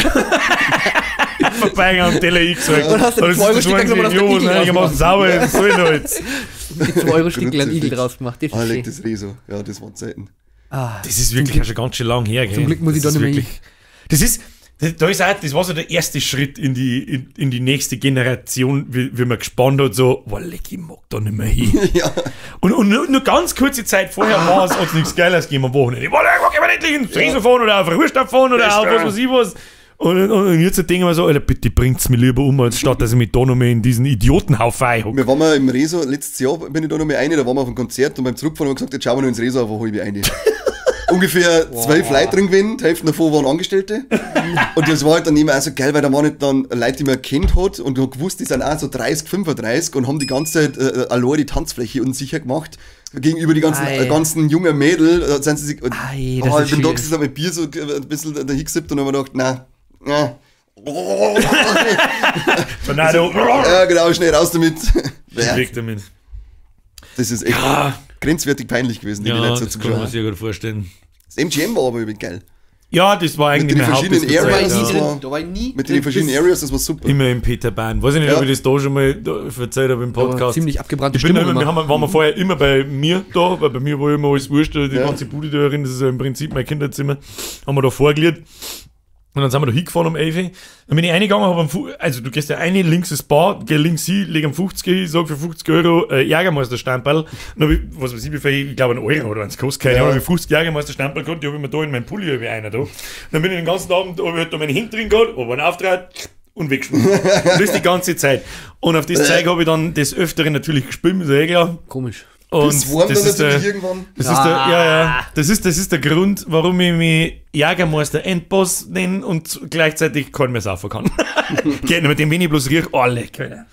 vorbeigegangen am Teller eingezeigt. Und hast du Und den 2-Euro-Sticker genommen und hast den Jo, Igel einigermaßen sauber, was soll ich noch jetzt? Die 2-Euro-Stickel an Igel Kruzifix. draus gemacht. Das ist Ah, leck schön. das Reso. Ja, das waren Zeiten. Ah, Das ist wirklich auch schon ganz schön lang her, gell? Zum Glück muss ich Das da ist nicht mehr wirklich- Das ist, da ist auch, das war so der erste Schritt in die, in die nächste Generation, wie man gespannt hat, so, boah, leck, ich mag da nicht mehr hin. Ja. Und nur ganz kurze Zeit vorher war es, hat's nichts Geiles gegeben am Wochenende. Boah, ich mag endlich ins Reso fahren oder auf Ruhestadt fahren oder auf was weiß ich was. Und jetzt denke ich mir so, Alter, bitte bringt's mir lieber um, als statt, dass ich mich da noch mehr in diesen Idiotenhaufen einhocke. Wir waren mal im Reso, letztes Jahr bin ich da noch mal rein, da waren wir auf einem Konzert und beim Zurückfahren haben wir gesagt, jetzt schauen wir noch ins Reso auf eine halbe eine. Ungefähr 12 Leute drin gewesen, die Hälfte davon waren Angestellte. Und das war halt dann immer auch so geil, weil da waren halt dann Leute, die man kennt hat und hat gewusst, die sind auch so 30, 35 und haben die ganze Zeit allein die Tanzfläche unsicher gemacht. Gegenüber die ganzen, Ei. ganzen jungen Mädel sind sie sich. Ei, das oh, ist ich bin da schön. gesessen, hab mein Bier so ein bisschen da hingesippt und hab mir gedacht, na, na. Tornado, Ja, genau, schnell raus damit. Ja, weg damit. das ist echt Ja. grenzwertig peinlich gewesen, die Ja, Leute das so kann man zugeschaut. sich ja gut vorstellen. Das MGM war aber übrigens geil. Ja, das war eigentlich den mein verschiedenen Hauptdisco- Da war ich Areas. nie Das drin. war- Da war ich nie Mit drin. den verschiedenen Bis- Areas, das war super. Immer im Peter Pan. Weiß ich nicht, Ja. ob ich das da schon mal da erzählt habe im Da war Podcast. ziemlich abgebrannte Ich bin Stimmung immer, wir immer. haben, waren wir vorher immer bei mir da, weil bei mir war immer alles wurscht, die Ja. ganze Bude da drin, das ist ja im Prinzip mein Kinderzimmer, haben wir da vorgelegt. Und dann sind wir da hingefahren um 11 Uhr. Dann bin ich reingegangen, hab am also du gehst ja rein, links ist Bar, geh links hin, leg am 50 hin, sag für 50 Euro Jägermeister-Stamperl. Dann hab ich, was weiß ich, wie viel, ich glaube einen Euro oder eins kostet, keine Ja. Ahnung, hab ich 50 Jägermeister-Stamperl gehabt, die hab ich mir da in meinen Pulli hab ich einer da. Dann bin ich den ganzen Abend, hab ich halt da meine Hände drin gehabt, hab einen Auftritt und weggeschmissen. Und das die ganze Zeit. Und auf das Zeug habe ich dann des Öfteren natürlich gespielt, ist ja eh klar. Komisch. Und Das warm das dann ist der, natürlich irgendwann. das ist der, ja, ja. Das ist der Grund, warum ich mich Jägermeister Endboss nenne und gleichzeitig keinen mehr saufen kann. Geht nicht, mit dem wenn ich bloß riech, oh leck, Alter.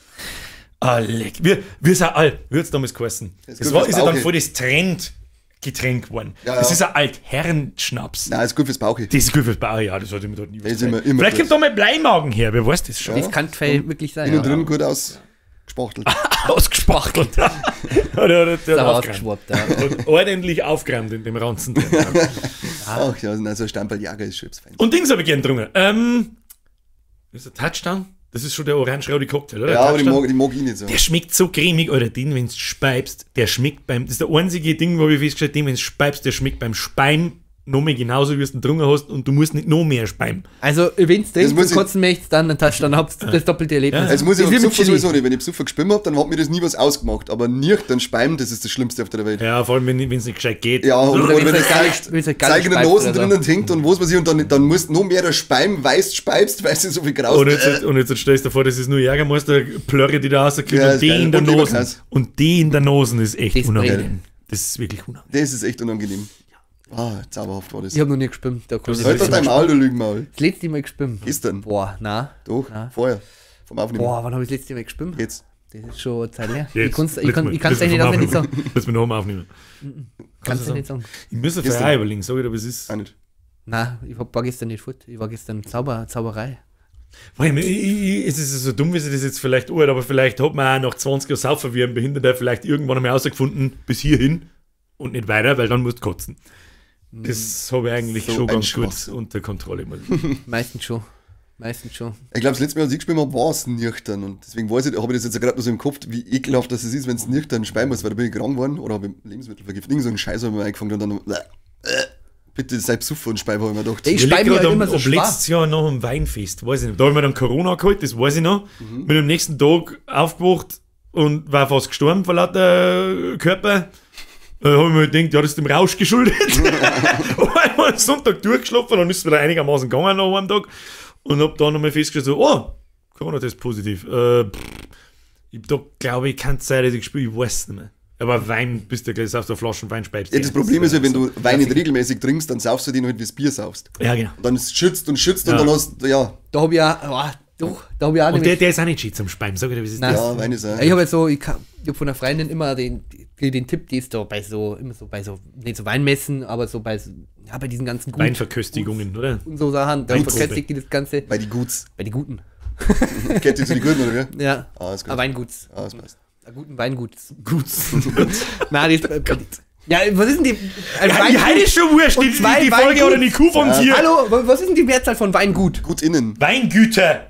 Ah, leck. Wir sind all, wie hat's damals geheißen? Das Das ist war, gut ist fürs ja dann Bauch. voll das Trendgetränk geworden. Ja, ja. Das ist ein Altherrenschnaps. Nein, ist gut fürs Bauch. Das ist gut fürs Bauch, ja, das sollte ich mir dort nie Das ist immer- immer Vielleicht gut. kommt da mal Bleimagen her, wer weiß das schon. Das kann wirklich sein. Innen Ja. drin gut ausgespachtelt. Ausgespachtelt. Oder, Ist aber ausgeschwappt, ja. Und ordentlich aufgeräumt in dem Ranzen. drin. Ach ja, nein, so ein Stamperljager ist schon fein. Und Dings habe ich gern getrunken. Ist der Touchdown? Das ist schon der orange-rote Cocktail, oder? Ja, aber die Touchdown. mag, die mag ich nicht so. Der schmeckt so cremig, oder den, wenn du speibst, der schmeckt beim. Das ist der einzige Ding, wo ich festgestellt habe, wenn du speibst, der schmeckt beim Speim noch mehr genauso, wie du ihn getrunken hast und du musst nicht noch mehr speien. Also, wenn du trinkst muss und ich- kotzen möchtest, dann einen Touchdown, habt das doppelte Erlebnis. Also muss ich Ist beim wie mit Besucher Chili. sowieso nicht. Wenn ich Besucher gespielt habe, dann hat mir das nie was ausgemacht. Aber nüchtern speien, das ist das Schlimmste auf der Welt. Ja, vor allem, wenn es nicht gescheit geht. Ja, und, Oder oder wenn's wenn halt das gar Zeug nicht- wenn's halt gar nicht Zeug in den speibst Nosen oder so. drinnen hängt und was weiß ich, und dann musst du noch mehr der Speim weißt, speibst, weil sie so viel graust. Und jetzt stellst du dir vor, das ist nur Jägermeister, Plörre, die da rauskommt, Ja, und ist die geil. in der Und Nase. Leberkäse. Und die in der Nase ist echt Das unangenehm. Das ist wirklich unangenehm. Das ist echt unangenehm. Ah, zauberhaft war das. Ich habe noch nie gespimmt. Da kann ich Halt doch nicht. dein Maul, du Lügenmaul. Das letzte Mal gespimmt. Gestern. Boah, na. Doch, Na. vorher. Vom Aufnehmen. Boah, wann habe ich das letzte Mal gespimmt? Jetzt. Das ist schon eine Zeit her. Ich Jetzt. kann's ich kann, ich kann's eigentlich nicht auswendig sagen. Lass mich noch mal aufnehmen. Kannst du nicht sagen. Ich muss es Gestern. vorher überlegen, sag ich dir, was ist. Auch nicht. Nein, ich war gestern nicht fort. Ich war gestern Zauberei. Vor allem, es ist so dumm, wie sich das jetzt vielleicht anhört, aber vielleicht hat man auch nach 20 Jahren Saufen wie ein Behinderter vielleicht irgendwann einmal herausgefunden, bis hierhin und nicht weiter, weil dann musst du kotzen. Das habe ich eigentlich So schon ein ganz gut Schwachsinn. unter Kontrolle. Meistens schon. Meistens schon. Ich glaube, das letzte Mal, als ich gespielt habe, war es nüchtern. Und deswegen weiß ich, habe ich das jetzt gerade noch so im Kopf, wie ekelhaft das ist, wenn es nüchtern speien muss, weil da bin ich krank geworden oder habe ich Lebensmittel vergiftet. Irgend so einen Scheiß habe ich mir eingefangen und dann, bitte sei besoffen und spei, habe ich mir gedacht. Ich Ich spei lieg mir grad halt immer so ob schwach. letztes Jahr noch am Weinfest, weiß ich nicht. Da habe ich mir dann Corona geholt, das weiß ich noch. Bin am nächsten Tag aufgewacht und war fast gestorben vor lauter Körper. Da habe ich mir gedacht, ja, das ist dem Rausch geschuldet. Und einmal am Sonntag durchgeschlafen, dann ist es wieder einigermaßen gegangen nach einem Tag. Und hab dann nochmal festgestellt, so, oh, Corona-Test positiv. Ich da glaube ich, kann es sein, dass ich gespielt, ich weiß nicht mehr. Aber Wein, bist du gleich auf der Flaschen Wein speibst. Ja, das Problem ist ja, wenn du Wein nicht regelmäßig trinkst, dann saufst du den halt, wie du Bier saufst. Ja, genau. Und dann schützt und schützt Ja. und dann hast du, ja, Da habe ich auch, oh, doch, da habe ich auch Und nämlich- der ist auch nicht schön zum Speiben, sag ich dir, wie es ist. Nein. ja, Wein ist auch. Ich habe jetzt so, ich hab von einer Freundin immer den Tipp, die ist da bei so, immer so bei so, nicht so Weinmessen, aber so bei, so, ja, bei diesen ganzen Gut Weinverköstigungen, oder? und so Sachen, da Weinprobe. verköstigt die das Ganze. Bei die Guts. Bei den Guten. Kennt ihr zu die Guten, oder wie? Ja. Ah, ist gut. Ein Weinguts. Ah, das passt. Einen guten Weinguts. Gut. Nein, die ist, ja, was ist denn die. Ein Ja, die Heide ist schon wurscht, Und die, zwei die Folge Weingut. oder die Kuh vom Tier. Hallo, was ist denn die Mehrzahl von Weingut? Gut innen. Weingüter.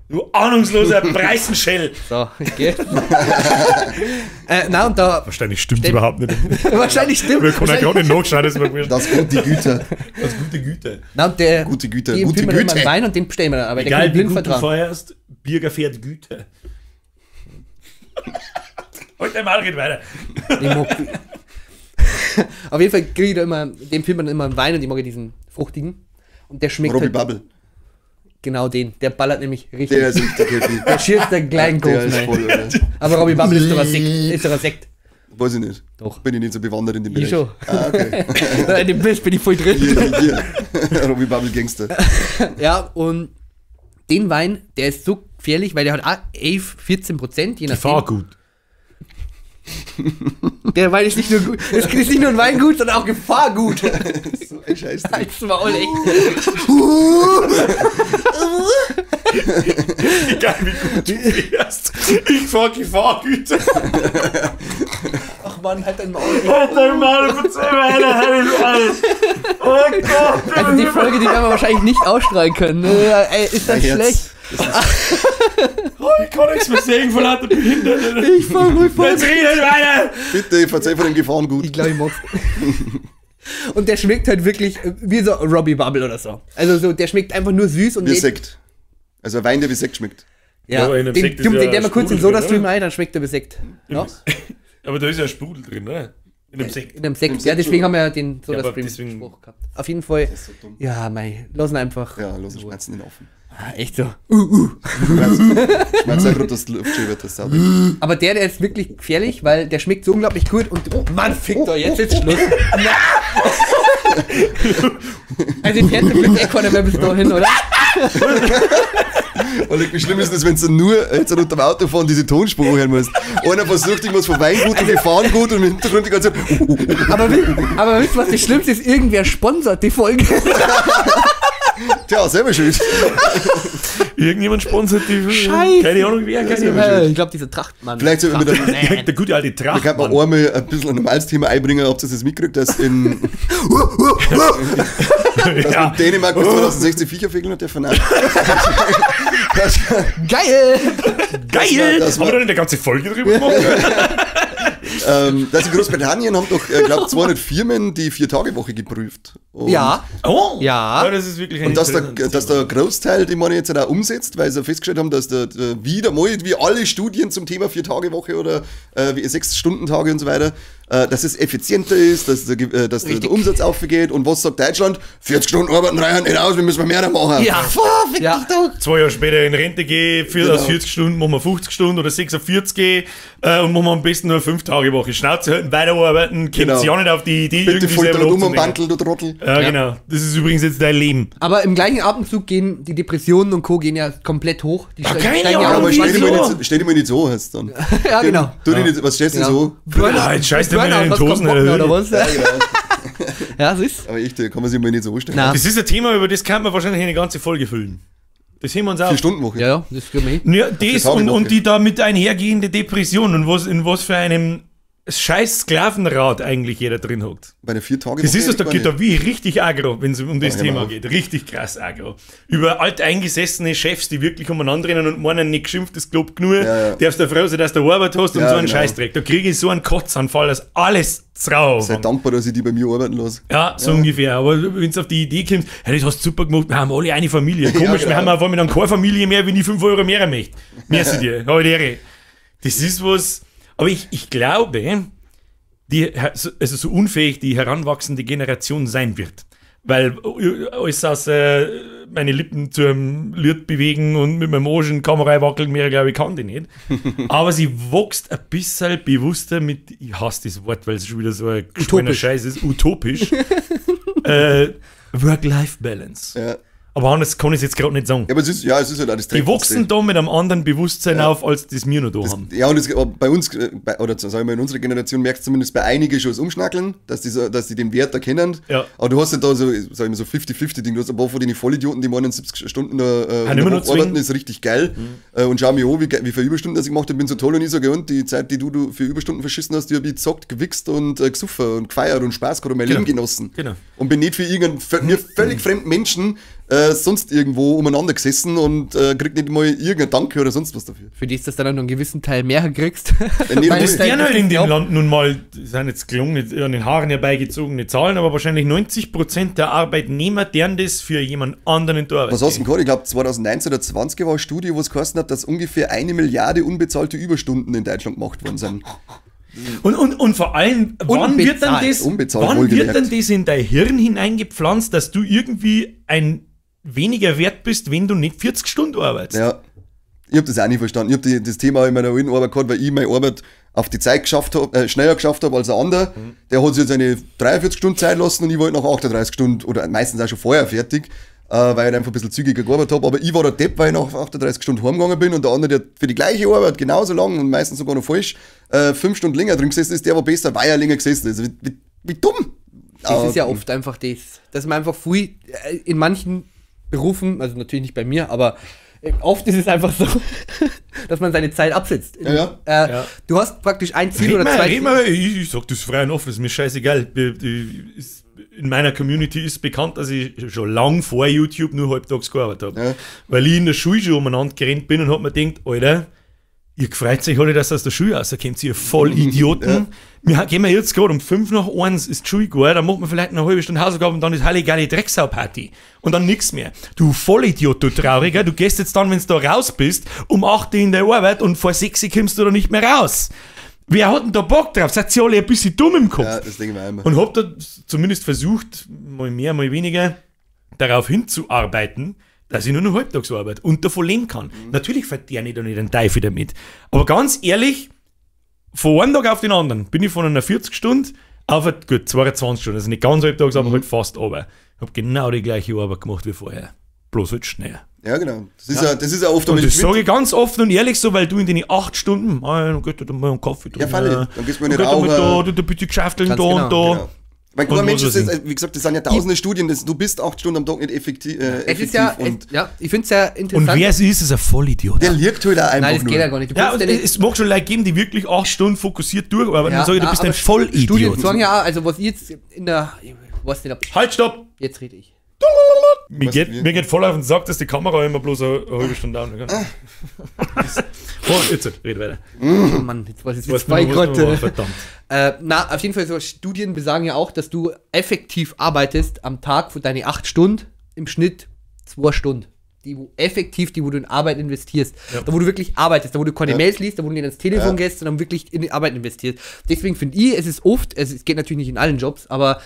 Du ahnungsloser Preisenschell. So, okay. Na und da. Wahrscheinlich stimmt überhaupt nicht. Wahrscheinlich stimmt. Wir können ja gerade nicht nachschauen, das ist mir wurscht. Das gute Güter. Das gute Güte. Na, und der, Gute Güter, Die gute empfiehlt mir dann immer Güte. einen Wein und den bestellen wir dann. Aber der Egal kann wie blind gut du vertrauen. feierst, Birger fährt Güte. Heute mal geht weiter. Ich mag, auf jeden Fall kriege ich da immer, dem empfiehlt man immer einen Wein und ich mag ja diesen fruchtigen. Und der schmeckt Robbie halt Bubble. genau den. Der ballert nämlich richtig. Der ist richtig happy. Der schießt den kleinen Der Großen ist rein. voll, oder? Aber Robbie Bubble ist doch ein Sekt. Ist doch ein Sekt. Weiß ich nicht. Doch. Bin ich nicht so bewandert in dem Ich Bereich. schon. Ah, okay. In dem Bild bin ich voll drin. Hier, hier. Robbie Bubble Gangster. Ja, und den Wein, der ist so gefährlich, weil der hat auch 11, 14%, je nachdem. Gefahrgut. Der Wein ist nicht nur gut, es ist nicht nur ein Weingut, sondern auch Gefahrgut. So ein Scheiß. Halt's Maul, echt. Egal wie gut du fährst. Ich fahr Gefahrgüter. Ach man, halt dein Maul. Halt dein Maul, verzeih mir, Alter. Oh Gott. Also die Folge, die werden wir wahrscheinlich nicht ausstrahlen können. Ne? Ey, ist das Mein Herz. schlecht? Oh, ich kann nichts mehr sehen von lauter Behinderten. Ich fahr ruhig voll. Jetzt redet weiter. Bitte, verzeih von dem Gefahrengut. Ich glaube, ich mag's. Und der schmeckt halt wirklich wie so Robbie Bubble oder so. Also so, der schmeckt einfach nur süß und Wie nicht- Sekt. Also ein Wein, der wie Sekt schmeckt. Ja, Ja, aber in einem den, Sekt ist den, ja den der mal kurz in Sprudel Sodastream drin, ein, dann schmeckt er wie Sekt. Ja? Aber da ist ja Sprudel drin, oder? In dem Sekt. In einem Sekt. Im Ja, Sekt deswegen schon. haben wir ja den Ja, aber Sodastream deswegen- Spruch gehabt. Auf jeden Fall. ist so dumm. Ja, mei, lass ihn einfach. Ja, los, schmerzen den offen. Ah, echt so. Schmerz auch gerade, dass die Luft schön wird, das sauber. Aber der ist wirklich gefährlich, weil der schmeckt so unglaublich gut und. Oh Mann, fick doch, jetzt ist Schluss. Also, die Fährt zum Glück eh keiner mehr bis dahin, oder? Und wie schlimm ist das, wenn du nur jetzt unter dem Auto fahren diese Tonspur hören musst? Einer versucht irgendwas von Weingut und Gefahrengut und im Hintergrund die ganze Zeit. Aber wisst ihr, was das Schlimmste ist? Irgendwer sponsert die Folge. Tja, selber schuld. Irgendjemand sponsert die. Scheiße. Keine Ahnung wer, keine Ahnung. Ich glaube, dieser Trachtmann. Vielleicht sollten wir wieder, Der gute alte da kann man Trachtmann. einmal ein bisschen ein normales Thema einbringen, ob ihr das mitgekriegt, dass in, dass Ja. in Dänemark bis 2016 Viecher fickeln und der von das, Geil! Geil! Das war- Haben wir da nicht eine ganze Folge drüber gemacht? dass in Großbritannien haben doch, glaube 200 Firmen die Vier-Tage-Woche geprüft. Und Ja. Oh! Ja. Ja, das ist wirklich ein Und dass der, interessantes dass Thema. der Großteil, die man jetzt auch umsetzt, weil sie festgestellt haben, dass der wieder mal, wie alle Studien zum Thema Vier-Tage-Woche oder Sechs-Stunden-Tage und so weiter, dass es effizienter ist, dass der Richtig. Umsatz aufgeht. Und was sagt Deutschland? 40 Stunden arbeiten reichen nicht aus, wir müssen mehr machen. Ja. Fuck, fick Ja. dich doch. 2 Jahre später in Rente gehe, Genau. aus 40 Stunden machen wir 50 Stunden oder 46 gehe und machen wir am besten nur 5 Tage Woche. Schnauze halten, weiterarbeiten, kommt Genau. sich auch nicht auf die Idee, Bitte irgendwie voll selber dran um am nachzudenken. Bantel, du Trottel. Ja, Ja. genau. Das ist übrigens jetzt dein Leben. Aber im gleichen Atemzug gehen die Depressionen und Co. gehen ja komplett hoch. Die steigen, keine steigen ja Ahnung, Ja, aber auch stell dich wieso? mal nicht, stell dich mal nicht so, heißt dann. Ja, genau. Tu dich nicht, was stellst du denn Genau. so? Burnout, Ja, jetzt scheiß dir mal in den hast keinen Hosen, Bock mehr, Alter. oder was? Ja, genau. Ja, siehst Aber echt, da kann man sich mal nicht so anstellen. Na. Das ist ein Thema, über das kann man wahrscheinlich eine ganze Folge füllen. Das heben wir uns auf. 4-Stunden-Woche. Ja, ja, das kriegen wir hin. Ja, das und die damit einhergehende Depression und was, in was für einem scheiß Sklavenrad eigentlich jeder drin hockt. Bei einer 4-Tage-Woche. Das ist es, da geht da wie richtig aggro, wenn es um das Ja, Thema genau. geht. Richtig krass aggro. Über alteingesessene Chefs, die wirklich umeinander rennen und meinen, nicht geschimpft, das Glob genug. Ja, ja. Darfst du froh sein, dass du Arbeit hast und Ja, so einen genau. Scheißdreck. Da kriege ich so einen Kotzanfall, dass alles drauf. Sei dankbar, dass ich die bei mir arbeiten lasse. Ja, so ungefähr. Aber wenn du auf die Idee kommst, hey, das hast du super gemacht, wir haben alle eine Familie. Komisch, Ja, genau. wir haben auf einmal dann keine Familie mehr, wenn ich 5 Euro mehr möchte. Merci dir, halt Ehre. Das ist was. Aber ich glaube, also so unfähig die heranwachsende Generation sein wird. Weil alles aus meine Lippen zum Lied bewegen und mit meinem Arsch in die Kamera wackeln, mehr glaube ich, kann die nicht. Aber sie wächst ein bisschen bewusster mit, ich hasse das Wort, weil es schon wieder so ein geschwollener Utopisch. Scheiß ist, utopisch. Work-Life-Balance. Ja. Aber anders kann ich es jetzt gerade nicht sagen. Ja, aber es ist, ja, es ist halt auch das Die wachsen da mit einem anderen Bewusstsein auf, als das wir noch da haben. Ja, und es, bei uns, oder sagen wir mal, in unserer Generation merkst du zumindest bei einigen schon das Umschnackeln, dass die, so, dass die den Wert erkennen. Ja. Aber du hast ja da so, sag ich mal, so 50-50-Ding. Du hast ein paar von den Vollidioten, die meinen 70 Stunden in immer der noch Woche arbeiten, zwingen. ist richtig geil. Und schau mir an, wie viele Überstunden das ich gemacht habe, bin so toll und ich sage, und die Zeit, die du für Überstunden verschissen hast, die habe ich gezockt, gewichst und gesoffen und gefeiert und Spaß gehabt und mein Genau. Leben genossen. Genau. Und bin nicht für irgendeinen mir völlig fremden Menschen sonst irgendwo umeinander gesessen und krieg nicht mal irgendein Danke oder sonst was dafür. Für die ist das dann auch noch einen gewissen Teil mehr kriegst. Nee, Weil du es musst dein- Die haben halt in dem Ja. Land nun mal, das sind jetzt gelungen, an den Haaren herbeigezogene Zahlen, aber wahrscheinlich 90% der Arbeitnehmer, deren das für jemand anderen in der Arbeit Was hast du denn geht. gehabt? Ich glaube, 2019 oder 20 war eine Studie, wo es geheißen hat, dass ungefähr 1 Milliarde unbezahlte Überstunden in Deutschland gemacht worden sind. Und vor allem, wann wird dann das, Unbezahlt, wann wird wohlgemerkt. dann das in dein Hirn hineingepflanzt, dass du irgendwie ein weniger wert bist, wenn du nicht 40 Stunden arbeitest? Ja. Ich habe das auch nicht verstanden. Ich habe das Thema in meiner alten Arbeit gehabt, weil ich meine Arbeit auf die Zeit geschafft hab, schneller geschafft habe als ein anderer. Der hat sich jetzt eine 43 Stunden Zeit lassen und ich war halt nach 38 Stunden oder meistens auch schon vorher fertig, weil ich halt einfach ein bisschen zügiger gearbeitet habe. Aber ich war der Depp, weil ich nach 38 Stunden heimgegangen bin und der andere, der für die gleiche Arbeit genauso lang und meistens sogar noch falsch, 5 Stunden länger drin gesessen ist, der war besser, weil er länger gesessen ist. Wie dumm! Das ist ja oft einfach das, dass man einfach früh in manchen Berufen, also natürlich nicht bei mir, aber oft ist es einfach so, dass man seine Zeit absetzt. Ja, Ja. Du hast praktisch ein Ziel Red oder mal, zwei red Ziele. mal, ich sag das frei und offen, ist mir scheißegal. In meiner Community ist bekannt, dass ich schon lang vor YouTube nur halbtags gearbeitet habe. Ja. Weil ich in der Schule schon umeinander gerannt bin und hab mir gedacht, Alter, ihr freut sich alle, dass ihr aus der Schule rauskommt, ihr Vollidioten. Wir gehen wir jetzt gerade um 1:05 ist die Schule gut, dann macht man vielleicht eine halbe Stunde Hausaufgaben und dann ist heilige Drecksau-Party. Und dann nix mehr. Du Vollidiot, du Trauriger, du gehst jetzt dann, wenn du da raus bist, um 8 Uhr in der Arbeit und vor 6 Uhr kommst du da nicht mehr raus. Wer hat denn da Bock drauf? Seid ihr alle ein bisschen dumm im Kopf? Ja, das denke ich mir auch immer. Und hab da zumindest versucht, mal mehr, mal weniger, darauf hinzuarbeiten, dass ich nur noch halbtags arbeite und davon leben kann. Natürlich verdiene ich da nicht einen Teufel damit. Aber ganz ehrlich, von einem Tag auf den anderen bin ich von einer 40-Stunde auf eine, gut, 22 Stunden, also nicht ganz halbtags, aber halt fast aber. Ich habe genau die gleiche Arbeit gemacht wie vorher. Bloß halt schneller. Ja, genau. Das ist ja, das ist ja oft Und damit das sage ich ganz offen und ehrlich so, weil du in den 8 Stunden, dann geht da mal einen Kaffee Ja, freilich. Dann gehst du mal in dann den geht da mal Raucher. da, da bitte geschäfteln Ganz da genau. und da. Genau. Weil Und kein Mensch was ist weiß jetzt, wie gesagt, das sind ja tausende Studien, das, du bist 8 Stunden am Tag nicht effektiv. Es effektiv ist ja, und ja, ich finde es ja interessant. Und wer es ist, ist ein Vollidiot. der liegt halt auch einfach Nein, das nur. geht ja gar nicht. Du Ja, kannst und ja nicht- es mag schon Leute geben, die wirklich 8 Stunden fokussiert durcharbeiten Ja, und sagen, du na, bist ein aber Studien Vollidiot. sagen ja auch, also was ich jetzt in der, ich weiß nicht, ob, Halt, stopp! jetzt rede ich. Mir Was, geht, wie? mir geht voll auf den Sack, dass die Kamera immer bloß eine halbe Stunde dauern kann. Oh, jetzt, red weiter. Oh Mann, jetzt weiß ich Weiß jetzt zwei nicht mehr, was Gründe. noch war, Verdammt. Na, auf jeden Fall so Studien besagen ja auch, dass du effektiv arbeitest am Tag für deine 8 Stunden, im Schnitt 2 Stunden. Die, wo effektiv, die, wo du in Arbeit investierst. Da, wo du wirklich arbeitest, da, wo du keine Mails liest, da, wo du nicht ans Telefon Ja. gehst, sondern wirklich in die Arbeit investierst. Deswegen finde ich, es ist oft, es geht natürlich nicht in allen Jobs, aber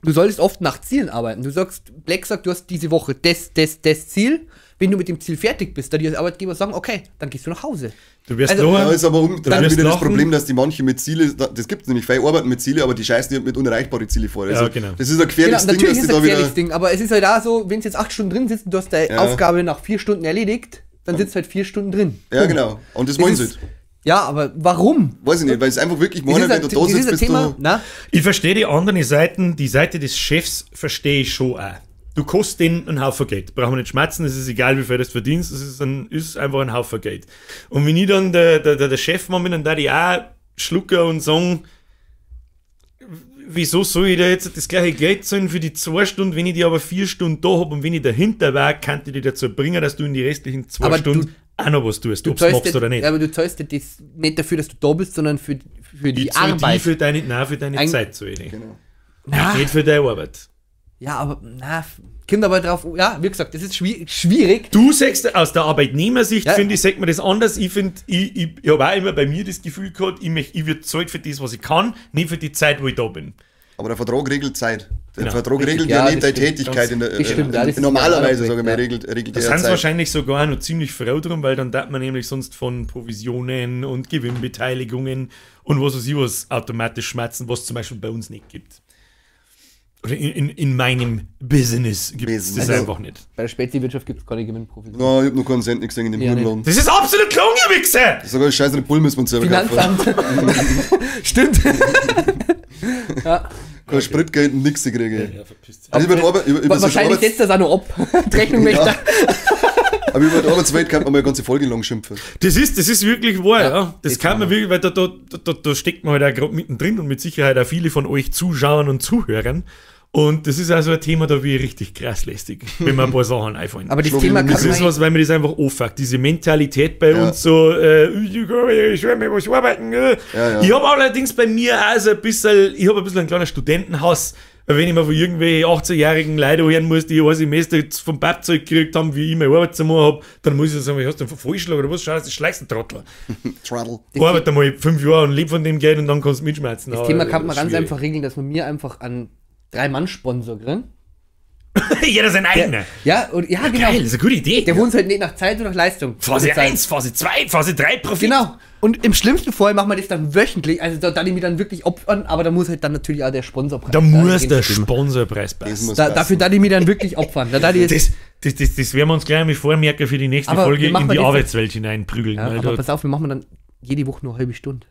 du solltest oft nach Zielen arbeiten. Du sagst, Black sagt, du hast diese Woche das, das, das Ziel. Wenn du mit dem Ziel fertig bist, dann die als Arbeitgeber sagen, okay, dann gehst du nach Hause. Du wirst Also- Ja, lachen. ist aber umgedreht wirst wieder das lachen. Problem, dass die manche mit Ziele, das gibt es nämlich, viele arbeiten mit Ziele, aber die scheißen nicht mit unerreichbaren Ziele vor. Also, Ja, genau. Das ist ein gefährliches Genau, Ding, natürlich dass ist die es da ein gefährliches wieder. Ding, aber es ist halt auch so, wenn du jetzt 8 Stunden drin sitzt und du hast deine Ja. Aufgabe nach 4 Stunden erledigt, dann sitzt du halt 4 Stunden drin. Ja, genau. Und das wollen sie ist, nicht. Ja, aber warum? Weiß ich nicht, weil es einfach wirklich Das meinen, ist wenn ein, du da das sitzt, ist ein bist Thema, du. na? Ich verstehe die andere Seite, die Seite des Chefs verstehe ich schon auch. Du kostest denen einen Haufen Geld. Brauchen wir nicht schmerzen, es ist egal, wie viel du verdienst, es ist, ist einfach ein Haufen Geld. Und wenn ich dann der Chef bin, dann da ich auch schlucken und sagen, wieso soll ich da jetzt das gleiche Geld zahlen für die 2 Stunden, wenn ich die aber 4 Stunden da hab und wenn ich dahinter war, kann ich dich dazu bringen, dass du in die restlichen 2 Stunden auch noch was tust, ob du magst oder nicht. Aber du zahlst dir das nicht dafür, dass du da bist, sondern für die Arbeit. Die für deine, nein, für deine Zeit zahle ich. Genau. Nicht für deine Arbeit. Ja, aber na, kommt aber drauf, ja, wie gesagt, das ist schwierig. Du sagst, aus der Arbeitnehmersicht, ja, finde ich, sagt man das anders. Ich finde, ich habe auch immer bei mir das Gefühl gehabt, ich werde zahlt für das, was ich kann, nicht für die Zeit, wo ich da bin. Aber der Vertrag regelt Zeit. Der Vertrag regelt ja nicht deine Tätigkeit. In der, stimmt, normalerweise, sage ich mal, regelt der Zeit. Da sind wahrscheinlich sogar noch ziemlich froh drum, weil dann darf man nämlich sonst von Provisionen und Gewinnbeteiligungen und was weiß ich was automatisch schmerzen, was es zum Beispiel bei uns nicht gibt. Oder in meinem Business gibt es das also einfach nicht. Bei der Spezi-Wirtschaft gibt es keine Gewinnprovision. No, ich hab noch keinen Cent nicht gesehen in dem Hurenladen. Das ist absolut klug, ihr Wichser! Das ist sogar scheiße, den Bull müssen wir uns selber kaufen. Stimmt. Ja. Kein Spritgeld und nix kriege. Ja, verpiss dich. Also wahrscheinlich setzt das auch noch ab. Die Rechnung möchte. Ja. Aber über die Arbeitswelt kann man mal eine ganze Folge lang schimpfen. Das ist wirklich wahr, ja. Das kann man wirklich, weil da steckt man halt auch gerade mittendrin und mit Sicherheit auch viele von euch Zuschauern und Zuhörern. Und das ist also ein Thema, da bin ich richtig krass lästig, wenn mir ein paar Sachen einfallen. Aber das Thema kann das ist was, weil mir das einfach anfuckt. Diese Mentalität bei uns so, ich will mir was arbeiten. Ja. Ich habe allerdings bei mir auch so ein bisschen, ich habe ein bisschen einen kleinen Studentenhass, weil wenn ich mir von irgendwelchen 18-jährigen Leuten hören muss, die ein Semester vom Pappzeug gekriegt haben, wie ich meine Arbeit zu machen habe, dann muss ich sagen, hast du einen Vollschlag oder was? Schau, das schleichst du Trottel. Trottel. Arbeite mal 5 Jahre und leb von dem Geld und dann kannst du mitschmerzen. Das Thema kann man ganz einfach regeln, dass man mir einfach an 3-Mann-Sponsor drin. Jeder sein eigener. Ja, und, ja, genau. Geil, das ist eine gute Idee. Der wohnt halt nicht nach Zeit, sondern nach Leistung. Phase 1, Phase 2, Phase 3, Profit. Genau. Und im schlimmsten Fall machen wir das dann wöchentlich. Also da nehme ich dann wirklich opfern, aber da muss halt dann natürlich auch der Sponsorpreis. Da muss der Sponsorpreis passen. Dafür da ich mich dann wirklich opfern. Das werden wir uns gleich mal vormerken für die nächste Folge in die Arbeitswelt hineinprügeln. Ja, aber pass auf, wir machen dann jede Woche nur eine halbe Stunde.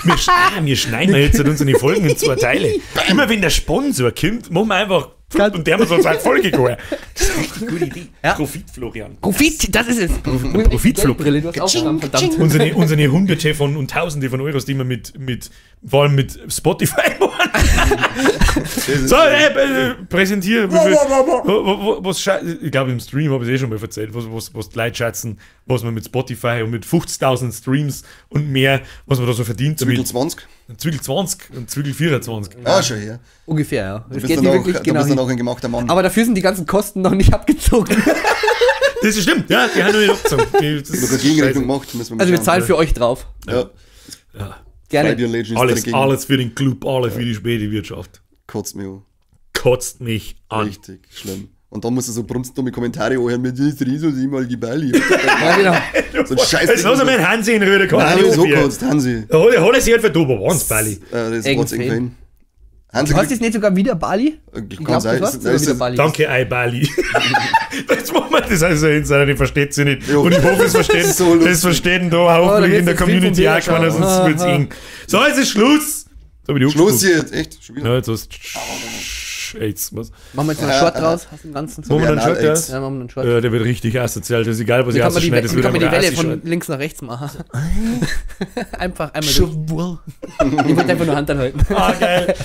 Wir schneiden jetzt unsere Folgen in 2 Teile. Immer wenn der Sponsor kommt, machen wir einfach und der muss uns halt Folge gehen. Das ist eine richtig gute Idee. Ja. Profit, Florian. Profit, das ist es. Profit, Florian. Unsere Hunderte von und Tausende von Euros, die wir mit vor allem mit Spotify machen. So, präsentiere. Ich glaube, im Stream habe ich es eh schon mal erzählt, was die Leute schätzen, was man mit Spotify und mit 50.000 Streams und mehr, was man da so verdient. Zwiegel 20? Zwiegel 20 und Zwiegel 24. Ah, schon her. Ungefähr, ja. Du bist, dann auch, wirklich genau bist dann auch ein gemachter Mann. Aber dafür sind die ganzen Kosten noch nicht abgezogen. Das stimmt, ja, die haben noch nicht abgezogen. Die, das ist Gegenrechnung gemacht, müssen wir also wir zahlen für euch drauf. Ja. Ja. Gerne. Alles für den Club, alle für die späte Wirtschaft. Kotzt mich an. Kotzt mich an. Richtig schlimm. Und dann musst du so brunstdumme Kommentare anhören mit das Riso mal die Bali. Ja, genau. So ein Scheiß. Jetzt lass mal Hansi in Röder. Nein, so kotzt Hansi. Da hat er sich halt verdorben, waren's Bali. Das war's irgendwann. Hansi, du hast jetzt nicht sogar wieder Bali? Ich kann sein. Das wieder Bali. Danke, ei Bali. Das machen wir, das heißt, Insider, die versteht sie nicht. Und ich hoffe, es verstehen, so das verstehen da hoffentlich in der Community auch keiner, sonst wird's eng. So, jetzt ist Schluss. Schluss jetzt, echt? Schon wieder? Ja, jetzt hast AIDS, was? Machen wir jetzt noch einen Short draus? Hast du den ganzen Machen wir einen Short draus? Ja, machen wir einen Short. Ja, der wird richtig asozial. Das ist egal, was ich ausschneide. Das kann man die Welle von links nach rechts machen. Einfach einmal durch. Ich wollte einfach nur Hand anhalten. Ah, geil.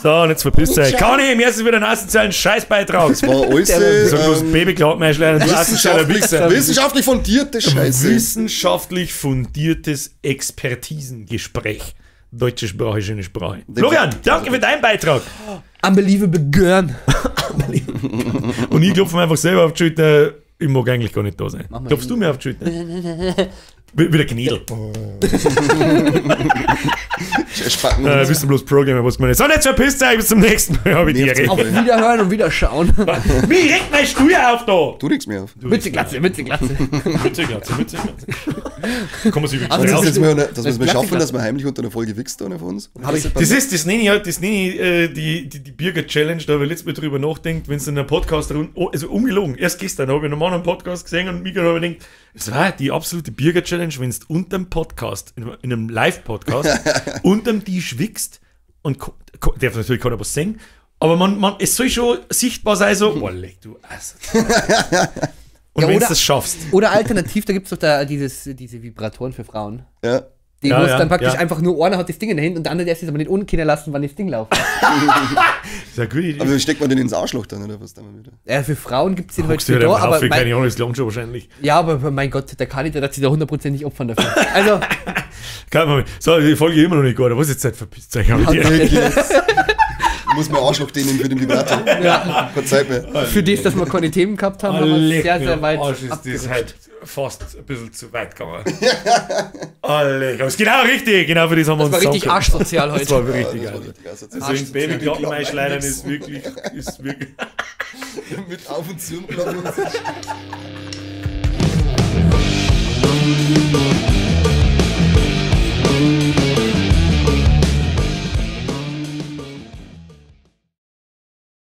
So, und jetzt verpisst euch. Kann ich im ersten wieder einen asozialen Scheißbeitrag. Das war alles. Sag bloß Babyklappmeischlein, du asozialer Wichser. Wissenschaftlich fundierte Scheiße. Wissenschaftlich fundiertes Expertisengespräch. Deutsche Sprache, schöne Sprache. Florian, danke für deinen Beitrag. Unbelievable Girl. Und ich klopfe mir einfach selber auf die Schulter. Ich mag eigentlich gar nicht da sein. Klopfst du mir auf die Schulter? Wieder Knädel. Bist du bloß Programmer, was man nicht. So, jetzt verpisst euch, bis zum nächsten Mal. Hab ich die Auf Wiederhören und Wiederschauen. Wie regt mein Stuhl auf da? Du regst mir auf. Mütze, Glatze, Mütze, Glatze. Mütze, Glatze, Mütze, Glatze. Kann man sich also das jetzt mal, dass wir es mal schaffen, dass wir heimlich unter der Folge wichst, einer von uns. Das ist, das nenne ich halt, das nenne ich die Birger-Challenge, da habe ich letztes Mal drüber nachdenkt, wenn es in einem Podcast, also ungelogen, erst gestern habe ich einen anderen Podcast gesehen und mir habe ich gedacht, es war die absolute Birger-Challenge, wenn du unterm Podcast, in einem Live-Podcast, unterm Tisch wichst und darf natürlich keiner was singen, Aber man, es soll schon sichtbar sein, so, boah, leck du Ass. Und Ja, wenn du oder- das schaffst. Oder alternativ, da gibt es doch da diese Vibratoren für Frauen. Ja. Die Ja, muss ja, dann praktisch ja. einfach nur einer hat das Ding in der Hand und der andere darf es aber nicht unkennen lassen, wann das Ding läuft. Das ist eine gute Idee. Aber steckt man den ins Arschloch dann, oder was dann wieder? Ja, für Frauen gibt es den heute Guckst du für halt da, einfach aber auf, keine mein, Ahnung, das langt schon wahrscheinlich. ja, aber mein Gott, der kann nicht, der hat sich da hundertprozentig opfern dafür. Also, Kein Moment. So, die Folge immer noch nicht gut. Was ist jetzt Zeit? Verpisst euch. Aber die- Wirklich jetzt. Ich muss mir Arschloch dehnen für den Vibrator. ja, Keine Zeit mehr. für das, dass wir keine Themen gehabt haben, haben wir Leck sehr, mir sehr am weit Arsch ist das abgerutscht. halt fast ein bisschen zu weit gegangen. Oh, leck. Aber ist genau richtig. Genau für das haben wir Das uns war richtig zusammengekommen. arschsozial Das heute. war richtig Ja, das war geil. richtig asozial. Also in Babyglocken einschleudern ist wirklich, ist wirklich. Mit auf und zu Glocken.